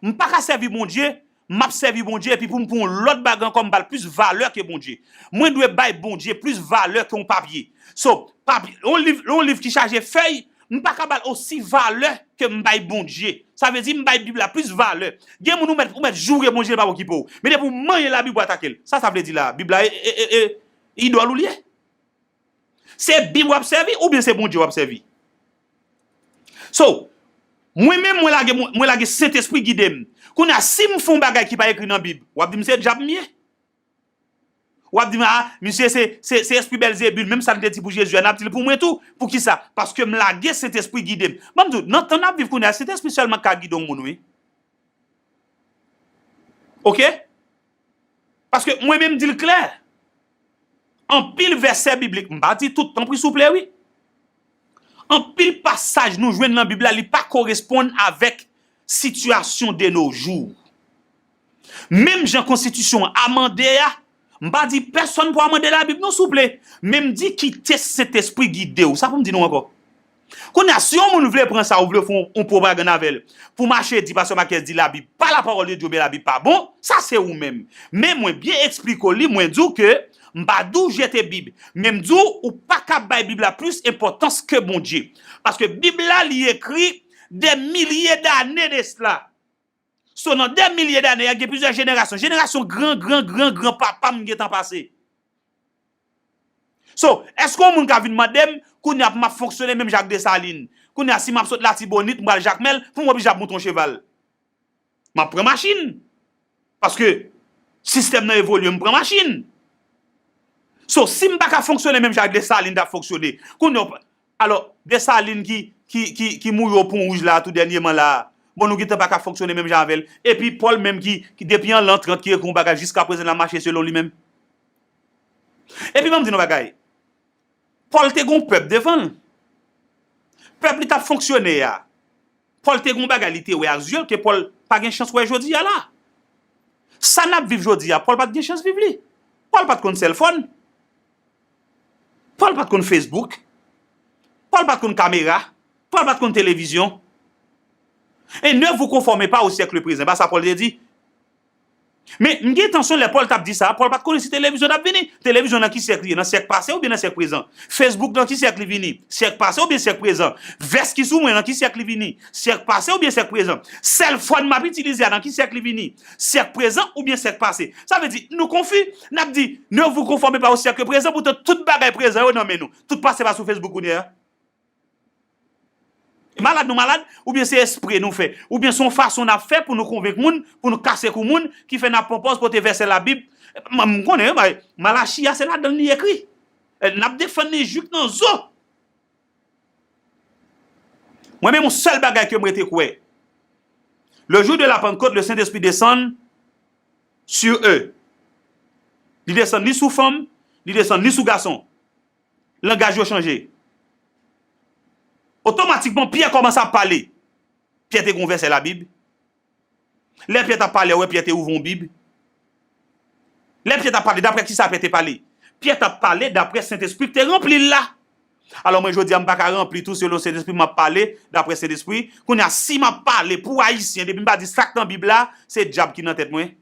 M pa ka sèvi Bondye, m ap sèvi Bondye, epi pou m pran yon lòt bagay ankò, m ba l plis valè ke Bondye. Mwen dwe bay Bondye plis valè ke yon papye. So, papye, yon liv, yon liv ki chaje fèy, m pa ka ba l osi valè ke m bay Bondye. Sa vle di, m bay Bib la plis valè. Gen moun ou mèt, ou mèt joure Bondye, l p ap okipe w. Men depi w manyen Labib, w atake l. Sa sa vle di la? Bib la, e, e, e, e, idòl ou l ye? Se Bib w ap sèvi oubyen se Bondye w ap sèvi? So, mwen menm, mwen lage, mwen lage Sentespri gide m. Kounye a, si m fè yon bagay ki pa ekri nan Bib, w ap di m se dyab m ye? W ap di m, a, misye se, se, se espri Bèlzebib, menm sa l te di pou Jezi a, n ap di l pou mwen tou. Poukisa? Paske m lage Sentespri gide m. Ban m di w, nan tan n ap viv kounye a, Sentespri sèlman ka gide yon moun, wi. Oke? Paske mwen menm di l klè. Anpil vèsè biblik, m pa di tout, tanpri souple, wi. Anpil pasaj nou jwenn nan Bib la, li pa koresponn avèk sitiyasyon de nos jours. Menm jan konstitisyon an amande a, m pa di pèsonn pou amande Labib non, souple, men m di kite Sentespri gide w. Sa pou m di nou ankò? Kounye a, si yon moun vle pran sa, ou vle fè yon, yon pwopagann avè l, pou mache di pastè Marques di Labib pa lapawòl de Dye, men Labib pa bon, sa se ou menm. Men mwen byen eksplike w li, mwen di w ke m pa di w jete Bib, men m di w, ou pa ka bay Bib la plis enpòtans ke Bondye. Paske Bib la, li ekri dè milye dane de sela. So, nan dè milye dane a, gen plizyè jenerasyon. Jenerasyon gran, gran, gran, gran papa m gentan pase. So, èske yon moun ka vin mande m, kounye a m ap fonksyone menm jan ak Desalin? Kounye a, si m ap sot Latibonit, m pral Jakmèl, pou m oblije ap monte yon cheval? M ap pran machin. Paske sistèm nan evolye, m pran machin. So, si m pa ka fonksyone menm jan ak Desalin t ap fonksyone, kounye a, alò, Desalin ki, ki, ki, ki mouri o Pon Wouj la, tou dènyèman la, bon, nou gentan pa ka fonksyone menm jan avè l. Epi Pòl menm ki, ki depi an lan trant ki ekri yon bagay, jiskaprezan l ap mache selon li menm. Epi ban m di nou bagay. Pòl te gon pèp devan l. Pèp li t ap fonksyone a. Pòl te gon bagay li te wè ak zye l ke Pòl pa gen chans wè jodi a la. Sa n ap viv jodi a, Pòl pa t gen chans viv li. Pòl pa t konn cellphone. Pòl pa t konn Facebook. Pòl pa t konn kamera. Pòl pa t konn televizyon. Et ne vous conformez pas au siècle présent. Ba sa Pòl te di. Men, m gen tansyon lè Pòl t ap di sa, Pòl pa t konnen si televizyon t ap vini. Televizyon nan ki syèk li ye? Nan syèk pase oubyen nan syèk prezan? Facebook nan ki syèk li vini? Syèk pase oubyen syèk prezan? Vès ki sou mwen nan ki syèk li vini? Syèk pase oubyen syèk prezan? Cellphone m ap itilize a nan ki syèk li vini? Syèk prezan oubyen syèk pase? Sa vle di, nou konfi, n ap di, ne vous conformez pas au siècle présent, poutan tout bagay prezan yo nan men nou. Tout pase pa sou Facebook kounye a. Malad nou malad, oubyen se espre nou fè, oubyen se yon fason n ap fè pou nou konvenk moun, pou nou kase kou moun, ki fè n ap pran pòz pote vèsè Labib. M, m konnen, wi, Malachi a, se ladan l li ekri. E, n ap defann li jik nan zo. Mwen menm, yon sèl bagay ke m rete kwè. Le jour de la Pentecôte, le Saint-Esprit descend sur eux. Li desann ni sou fanm, li desann ni sou gason. Langaj yo chanje. Otomatikman, Pyè kòmanse ap pale. Pyè te gen yon vèsè Labib. Lè Pyè t ap pale, ou wè Pyè te ouvri yon Bib. Lè Pyè t ap pale, daprè kisa Pyè te pale? Pyè t ap pale daprè Sentespri ki te ranpli l la. Alò, mwen, jodi a, m pa ka ranpli tou selon Sentespri, m ap pale daprè Sentespri. Kounye a, si m ap pale pou Ayisyen, depi m pa di sa k nan Bib la, se dyab ki nan tèt mwen.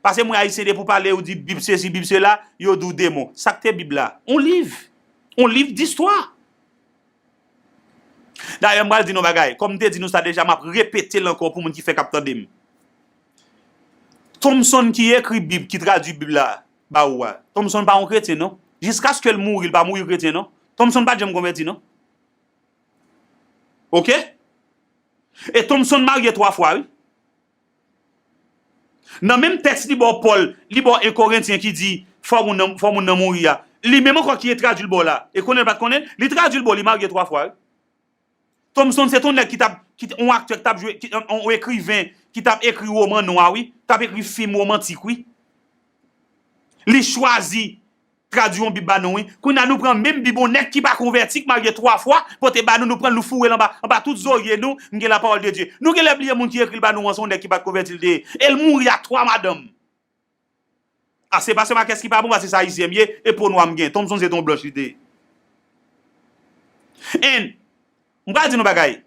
Paske mwen Ayisyen, depi w pale, ou di Bib sesi, Bib sela, yo di w demon. Sa k te Bib la? On liv. On liv distwa. Dayè, m pral di nou bagay. Kòm m te di nou sa deja, m ap repete l ankò pou moun ki fèk ap tande m. Thomson ki ekri Bib, ki tradui Bib la ba ou a, Thomson pa yon kretyen, non. Jiskaske l mouri, l pa mouri kretyen, non. Thomson pa t janm konvèti, non. Oke? E Thomson marye twa fwa, wi. Nan menm tèks li ba w Pòl, li ba w en Korentyen ki di, fò moun nan, fò moun nan mouri a. Li menm ankò ki tradui l ba w la. E konnen l pa t konnen, li tradui l ba w, li marye twa fwa, wi. Thomson se t on nèg ki t ap, ki t, on aktè ki t ap jwe, ki, on, on ekriven ki t ap ekri woman nwa, wi. T ap ekri fim womantik, wi. Li chwazi tradui yon Bib ba nou, wi. Kounye a nou pran menm Bib yon nèg ki pa konvèti, ki marye twa fwa, pote ba nou, nou pran l, nou foure l anba, anba tout zorye nou, m gen la parole de Dieu. Nou genlè bliye moun ki ekri l ba nou an, se yon nèg ki pa t konvèti l te ye. E l mouri ak twa madanm. A, se pa se Makès ki pa bon, paske se Ayisyen m ye, e po nwa m gen. Thomson se t on blanch li te ye. And, m pral di nou bagay.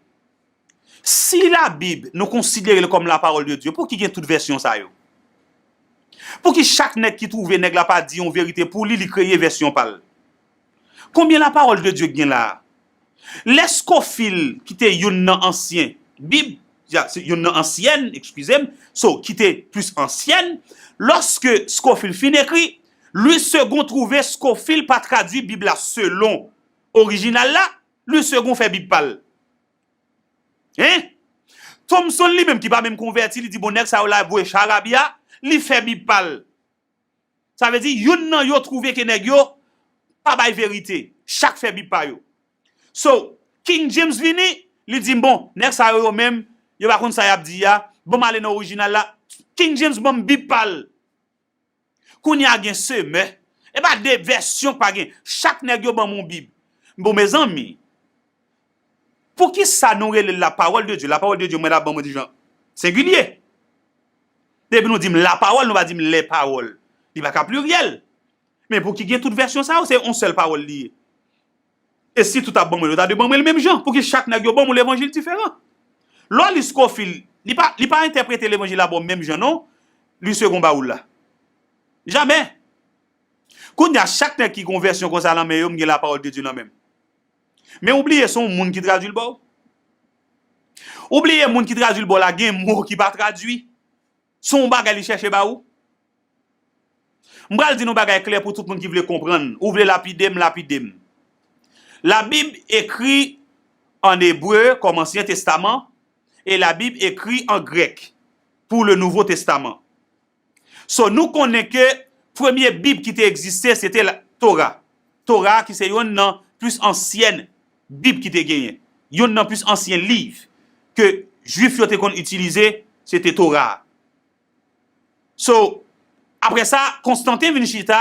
Si Labib, nou konsidere l kòm la parole de Dieu, pouki gen tout vèsyon sa yo? Pouki chak nèg ki twouve nèg la pa di yon verite pou li, li kreye vèsyon pa l? Konbyen la parole de Dieu k gen la a? Lè Scofield, ki te youn nan ansyen Bib, ya, se youn nan ansyèn, eskize m, so, ki te plis ansyèn, lòske Scofield fin ekri, Louis Segond twouve Scofield pa tradui Bib la selon orijinal la, Louis Segond fè Bib pa l. Hein? Thomson li menm ki pa menm konvèti, li di, bon, nèg sa yo la voye charabya, li fè Bib pa l. Sa vle di, youn nan yo twouve ke nèg yo pa bay verite. Chak fè Bib pa yo. So, King James vini, li di, bon, nèg sa yo, yo menm, yo pa konn sa y ap di a, ban m ale nan orijinal la. King James ban m Bib pa l. Kounye a gen semè. E pa de vèsyon k pa gen. Chak nèg yo ban m yon Bib. Bon, mezanmi, poukisa nou rele l la parole de Dieu? La parole de Dieu, mwen la ban mwen di jan sengilye. Depi nou di m la parole, nou pa di m les paroles. Li pa ka pliryèl. Men pouki gen tout vèsyon sa yo, se yon sèl pawòl li ye. E si tout ap ban mwen l, yo ta dwe ban mwen l menm jan. Pouki chak nèg yo ban m yon levanjil diferan? Lè w li Scofield, li pa, li pa entèprete levanjil la ba w menm jan non, Louis Segond ba ou l la. Jamè. Kounye a, chak nèg ki gen yon vèsyon konsa nan men yo, m gen la parole de Dieu nan men m. Men ou bliye se yon moun ki tradui l ba w. Ou bliye moun ki tradui l ba w la gen mo ki pa tradui. Se yon bagay li chèche ba ou. M pral di nou bagay klè pou tout moun ki vle konprann. Ou vle lapide m, lapide m. Labib ekri an ebre kòm Ansyen Testaman, e Labib ekri an grèk pou le Nouveau Testament. So, nou konnen ke premye Bib ki te egziste, se te la, Tora. Tora ki se youn nan plis ansyen Bib ki te genyen. Youn nan plis ansyen liv ke Jwif yo te konn itilize, se te Tora a. So, apre sa, Konstanten vin chita,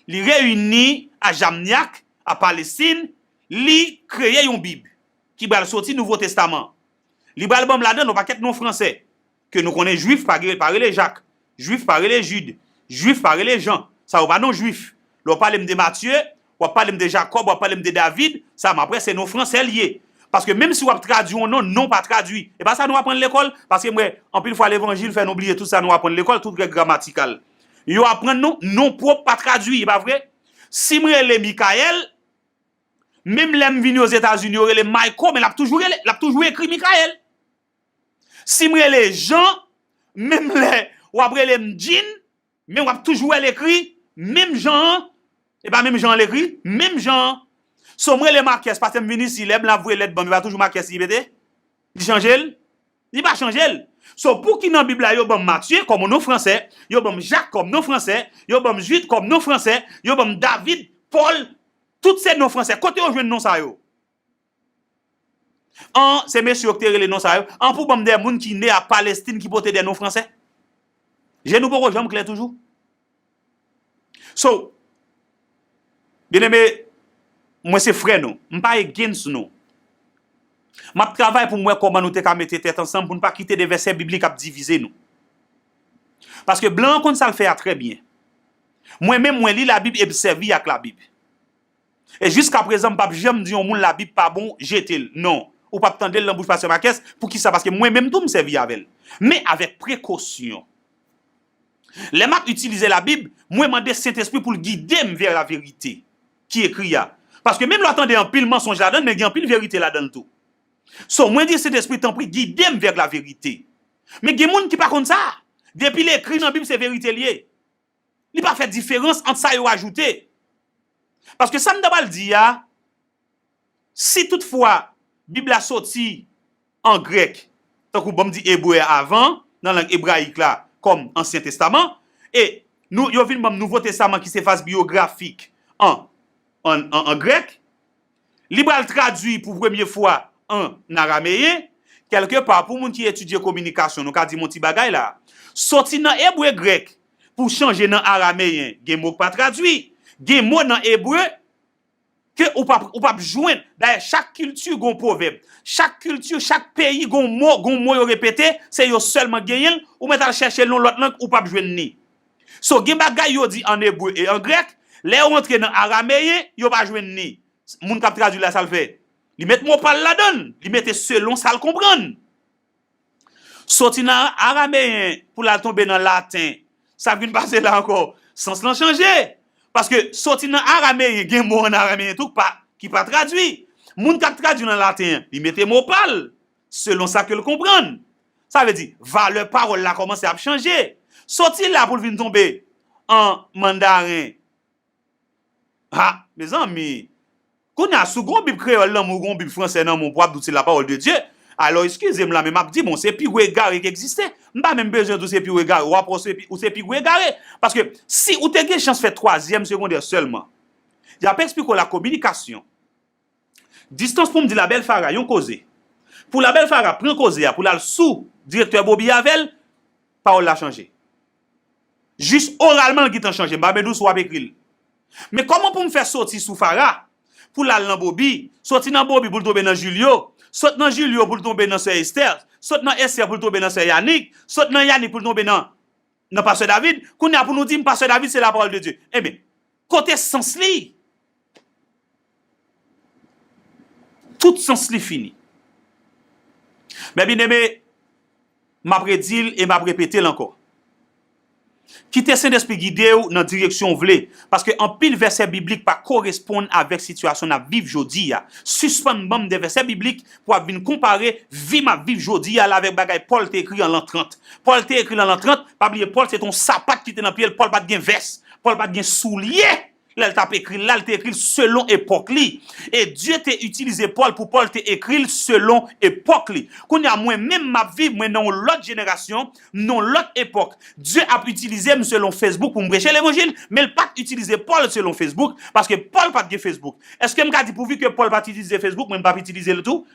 li reyini a Jamnyak, a Palestin, li kreye yon Bib ki pral soti Nouvo Testaman. Li pral ban m ladan l yon pakèt non fransè. Ke nou konnen Jwif pa, pa rele Jak, Jwif pa rele Jid, Jwif pa rele Jan. Sa yo pa non Jwif. Lè w pale m de Matye, w ap pale m de Jakòb, w ap pale m de David, sa m ap wè se non fransè l ye. Paske menm si w ap tradui yon non, non pa tradui. E pa sa nou aprann lekòl, paske m wè anpil fwa levanjil fè nou bliye tout sa nou aprann lekòl, tout règ gramatikal. Yo aprann nou, non pwòp pa tradui, e pa vre? Si m rele Mikayèl, menm lè m vini Ozetazini, yo rele m Mayko, men l ap toujou rele, l ap toujou ekri Mikayèl. Si m rele Jan, menm lè w ap rele m Jin, men w ap toujou wè l ekri menm jan an. E pa menm jan an l ekri, menm jan an. So, m rele Makès, paske m vin isi, lè blan ap voye lèt ban m, e pa toujou Makès li mete? Li chanje l? Li pa chanje l. So, pouki nan Bib la, yo ban m Matye kòm yon non fransè, yo ban m Jak kòm non fransè, yo ban m Jid kòm non fransè, yo ban m David, Pòl, tout se non fransè. Kote yo jwenn non sa yo? An, se mesye yo ki te rele non sa yo. An, pou ban m de moun ki ne a Palestin ki pote de non fransè. Je nou poko janm klè toujou. So, byeneme, mwen se frè nou. M pa against nou. M ap travay pou m wè kòman nou te ka mete tèt ansanm pou n pa kite de vèsè biblik ap divize nou. Paske blan an konn sa l fè a trè byen. Mwen menm, mwen li Labib e m sèvi ak Labib. E jiskaprezan, m p ap janm di yon moun Labib pa bon, jete l. Non. Ou p ap tande l nan bouch pastè Makès. Poukisa? Paske mwen menm tou, m sèvi avè l. Men avèk prekosyon. Lè m ap itilize Labib, mwen mande Sentespri pou l gide m vè laverite ki ekri a. Paske menm lè w tande anpil mansonj ladan l, men gen anpil verite ladan l tou. So, mwen di Sentespri, tanpri, gide m vè laverite. Men gen moun ki pa konn sa. Depi l ekri nan Bib, se verite l ye. Li pa fè diferans ant sa yo ajoute. Paske sa m ta pral di a, si toutfwa Bib la soti an grèk, tankou ban m di ebre a avan, nan lang ebrayik la, kòm Ansyen Testaman, e nou, yo vin ban m Nouvo Testaman ki se faz biyografik an, an, an, an grèk, li pral tradui pou premye fwa an arameyen, kèlkepa pou moun ki etidye kominikasyon, nou ka di m yon ti bagay la. Soti nan ebre grèk pou chanje nan arameyen, gen mo k pa tradui, gen mo nan ebre ke ou p ap, ou p ap jwenn. Dayè, chak kilti gen yon pwovèb. Chak kilti, chak peyi gen yon mo, gen yon mo yo repete, se yo sèlman genyen l, ou mèt al chèche l nan lòt lang, ou p ap jwenn ni. So, gen bagay yo di an ebre e an grèk, lè yo rantre nan arameyen, yo pa jwenn ni. Moun k ap tradui la, sa l fè? Li met mo pa l ladan l, li mete selon sa l konprann. Soti nan arameyen pou l al tonbe nan laten, sa k vin pase la ankò, sans lan chanje. Paske soti nan arameyen, gen mo an arameyen tou k pa, ki pa tradui. Moun k ap tradui nan laten an, li mete mo pa l, selon sa ke l konprann. Sa vle di, valè pawòl la kòmanse ap chanje. Soti la pou l vin tonbe an mandaren, Ha, mezanmi. Kounye a, si w gen yon bib kreyòl nan men w, ou gen yon bib fransè nan men w, pou w ap di w se la parole de Dieu, alò, eskize m la, men m ap di, bon, se pi gwo egare ki egziste. M pa menm bezwen di w se pi gwo egare, w ap wè w se pi, ou se pi gwo egare. Paske si ou te gen chans fè twazyèm segondè sèlman, y ap eksplike w la kominikasyon. Distans pou m di Labèl Fara yon koze. Pou Labèl Fara pran koze a, pou l al sou direktè Bobi avè l, pawòl la chanje. Jis oralman l gentan chanje, m pa menm di w si w ap ekri l. Men kòman pou m fè soti sou Fara, pou l al nan Bobi, soti nan Bobi pou l tonbe nan Julio, sot nan Julio pou l tonbe nan sè Esther, sot nan Esther pou l tonbe nan sè Yanick, sot nan Yanick pou l tonbe nan nan pastè David, kounye a pou nou di m pastè David se la parole de Dieu. Ebyen, kote sans li? Tout sans li fini. Men byeneme, m ap redi l e m ap repete l ankò. Kite Sentespri gide w nan direksyon w vle, paske anpil vèsè biblik pa koresponn avèk sitiyasyon n ap viv jodi a. Sispann ban m de vèsè biblik pou w ap vin konpare vi m ap viv jodi a la avèk bagay Pòl te ekri an lan trant. Pòl te ekri l an lan trant, pa bliye Pòl se te yon sapat ki te nan pye l, Pòl pa t gen vès. Pòl pa t gen soulye. Lè l t ap ekri l la, l te ekri l selon epòk li. E Dye te itilize Pòl pou Pòl te ekri l selon epòk li. Kounye a, mwen menm, m ap viv, mwen nan yon lòt jenerasyon, nan yon lòt epòk. Dye ap itilize m selon Facebook pou m preche levanjil, men l pa t itilize Pòl selon Facebook, paske Pòl pa t gen Facebook. Èske m ka di pouvi ke Pòl pa t itilize Facebook, mwen m p ap itilize l tou?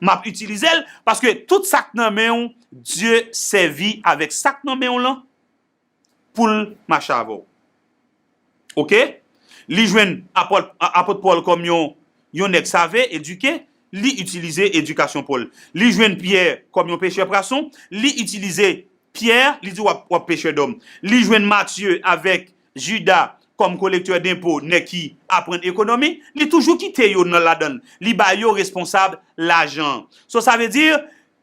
M ap itilize l, paske tout sa k nan men w, Dye sèvi avèk sa k nan men w lan pou l mache avè w. Oke? Li jwenn apòt, apot Pòl kòm yon, yon nèg save, edike, li itilize edikasyon Pòl. Li jwenn Pyè kòm yon pechè pwason, li itilize Pyè, li di w ap, w ap pechè dòm. Li jwenn Matye avèk Jida kòm kolektè denpo, nèg ki aprann ekonomi, li toujou kite yo nan ladan l. Li ba yo responsab lajan an. So, sa vle di,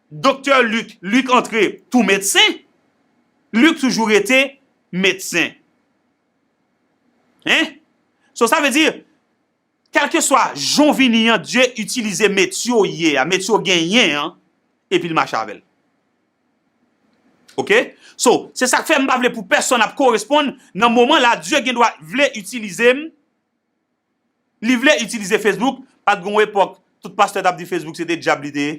Doktè Lik, Lik antre tou medsen, Lik toujou rete medsen. Hein? So, sa vle di, kèlkeswa jan w vini an, Dye itilize metye w ye a, metye w genyen an, epi l mache avè l. Oke? So, se sa k fè m pa vle pou pèsonn ap koresponn nan moman la, Dye gen dwa vle itilize m, li vle itilize Facebook, pa t gen yon epòk, tout pastè t ap di Facebook se te dyab li te ye.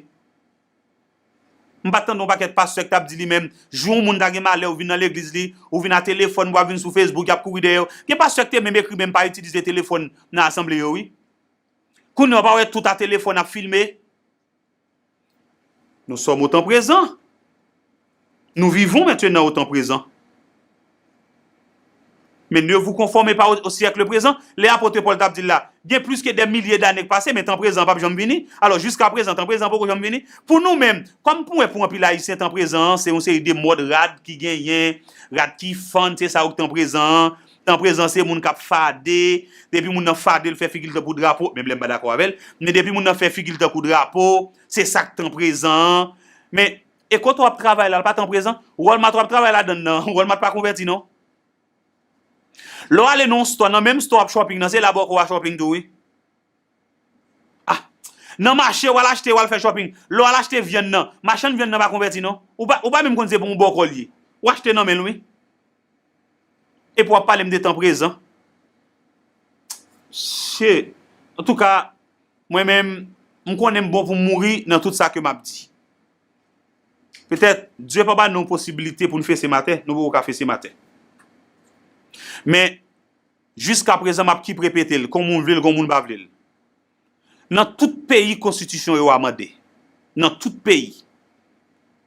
M pa t tande yon pakèt pastè k t ap di li menm, jou yon moun ta gen malè, ou vin nan legliz li, ou vin a telefòn, w ap vin sou Facebook, y ap kouri dèyè w. Gen pastè k te menm ekri menm pa itilize telefòn nan asanble yo, wi. Kounye a, w pa wè tout a telefòn ap filme? Nous sommes au temps présent. Nous vivons maintenant au temps présent. Mais ne vous conformez pas au, au siècle présent. Lè apot Pòl t ap di l la, gen plis ke dè milye dane k pase, men tan prezan p ap janm vini. Alò, jiska prezan, tan prezan poko janm vini. Pou nou menm, kòm pou mwen, pou anpil Ayisyen, tan prezan an, se yon seri de mòd rad ki genyen, rad ki fann, se sa yo k tan prezan an. Tan prezan, se moun k ap fade. Depi moun nan fade, l fè figi l tankou drapo, menm lè m pa dakò avè l. Men depi moun nan fè figi l tankou drapo, se sa k tan prezan an. Men, e kote w ap travay la, l pa tan prezan? Walmart w ap travay ladan l nan, Walmart pa konvèti non. Lè w ale nan yon store, nan menm store w ap shopping nan, se la bòkò w a shopping tou, wi. Ah, nan mache w al achte, w al fè shopping. Lè w al achte vyann nan, machann vyann nan pa konvèti non. Ou pa, ou pa menm konn se pou yon bòkò l ye. W achte nan men l, wi. Epi w ap pale m de tan prezan. Shit. Antouka, mwen menm, m konnen m bon pou m mouri nan tout sa ke m ap di. Petèt, Dye pa ba nou posibilite pou n fese m atè, nou poko ka fese m atè. Men, jiska prezan, m ap keep repete l, kon moun vle l, kon moun pa vle l. Nan tout peyi konstitisyon yo amande. Nan tout peyi.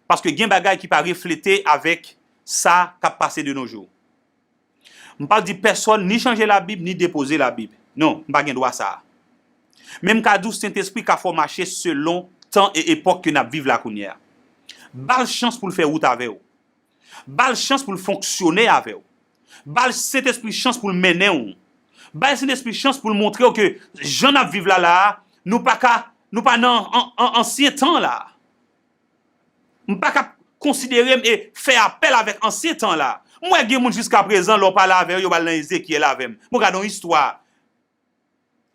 Paske gen bagay ki pa reflete avèk sa k ap pase de nos jours. M p ap di pèsonn ni chanje Labib, ni depoze Labib. Non, m pa gen dwa sa a. Men m ka di w Sentespri ka fè w mache selon tan e epòk ke n ap viv la kounye a. Ba l chans pou l fè wout avè w. Ba l chans pou l fonksyone avè w. Ba l Sentespri chans pou l mennen w. Bay Sentespri chans pou l montre w ke jan n ap viv la la a, nou pa ka, nou pa nan an, an, ansyen tan la a. M pa ka konsidere m e fè apèl avèk ansyen tan la. M wè gen moun jiska prezan, lè w pale avè yo, yo pral nan Ezekyèl avè m. Bon, gade yon istwa.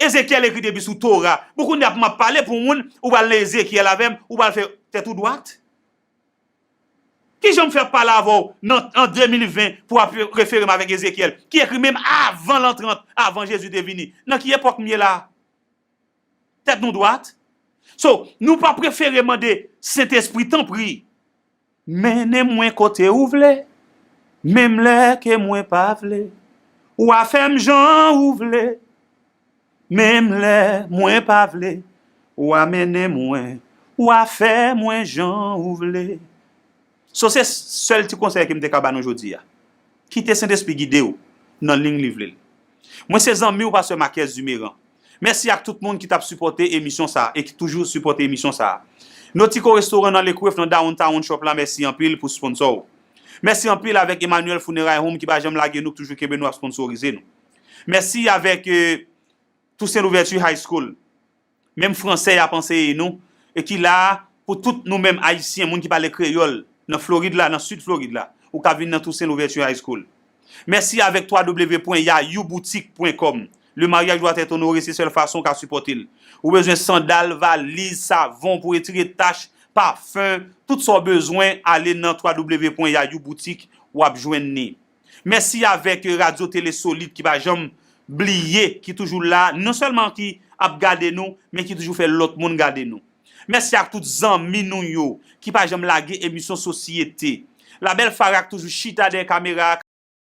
Ezekyèl ekri depi sou Tora. Bon, kounye a pou m ap pale pou moun, ou pral nan Ezekyèl avè m, ou pral fè tèt ou dwat? Kijan m fè ap pale avè w nan, an de mil ven pou w ap refere m avèk Ezekyèl, ki ekri menm avan lan trant, avan Jezi te vini? Nan ki epòk m ye la? Tèt nou dwat? So, nou pa prefere mande Sentespri, tanpri, mennen mwen kote ou vle, menm lè ke mwen pa vle. W a fè m jan ou vle, menm lè mwen pa vle. W a mennen mwen, w a fè mwen jan ou vle. So, se sèl ti konsèy ke m te ka ba nou jodi a. Kite Sentespri gide w nan liy li vle l. Mwen se zanmi w, Pastè Marquez Duméran. Mèsi ak tout moun ki t ap sipòte emisyon sa a e ki toujou sipòte emisyon sa a. Notico Restaurant nan Lake Worth, nan Downtown Shop la, mèsi anpil pou sponsò w. Mèsi anpil avèk Emmanuel Funeray Home ki pa janm lage nou, k toujou kenbe nou, ap sponsorize nou. Mèsi avèk, eh, Toussaint Louverture High School. Menm fransè y ap anseye nou, e ki la pou tout nou menm Ayisyen, moun ki pale kreyòl, nan Florid la, nan Sid Florid la, ou ka vin nan Toussaint Louverture High School. Mèsi avèk w w w pwen yayou boutique pwen com. Le mariage doit être honoré, se sèl fason w ka sipòte l. Ou bezwen sandal, valiz, savon pou retire tach, pafen, tout sa w bezwen, ale nan w w w pwen yayou boutique, w ap jwenn li. Mèsi avèk Radyo Tele Solid ki pa janm bliye, ki toujou la, non sèlman ki ap gade nou, men ki toujou fè lòt moun gade nou. Mèsi ak tout zanmi nou yo ki pa janm lage emisyon Sosyete. La Belle Farah k toujou chita dèyè kamera a,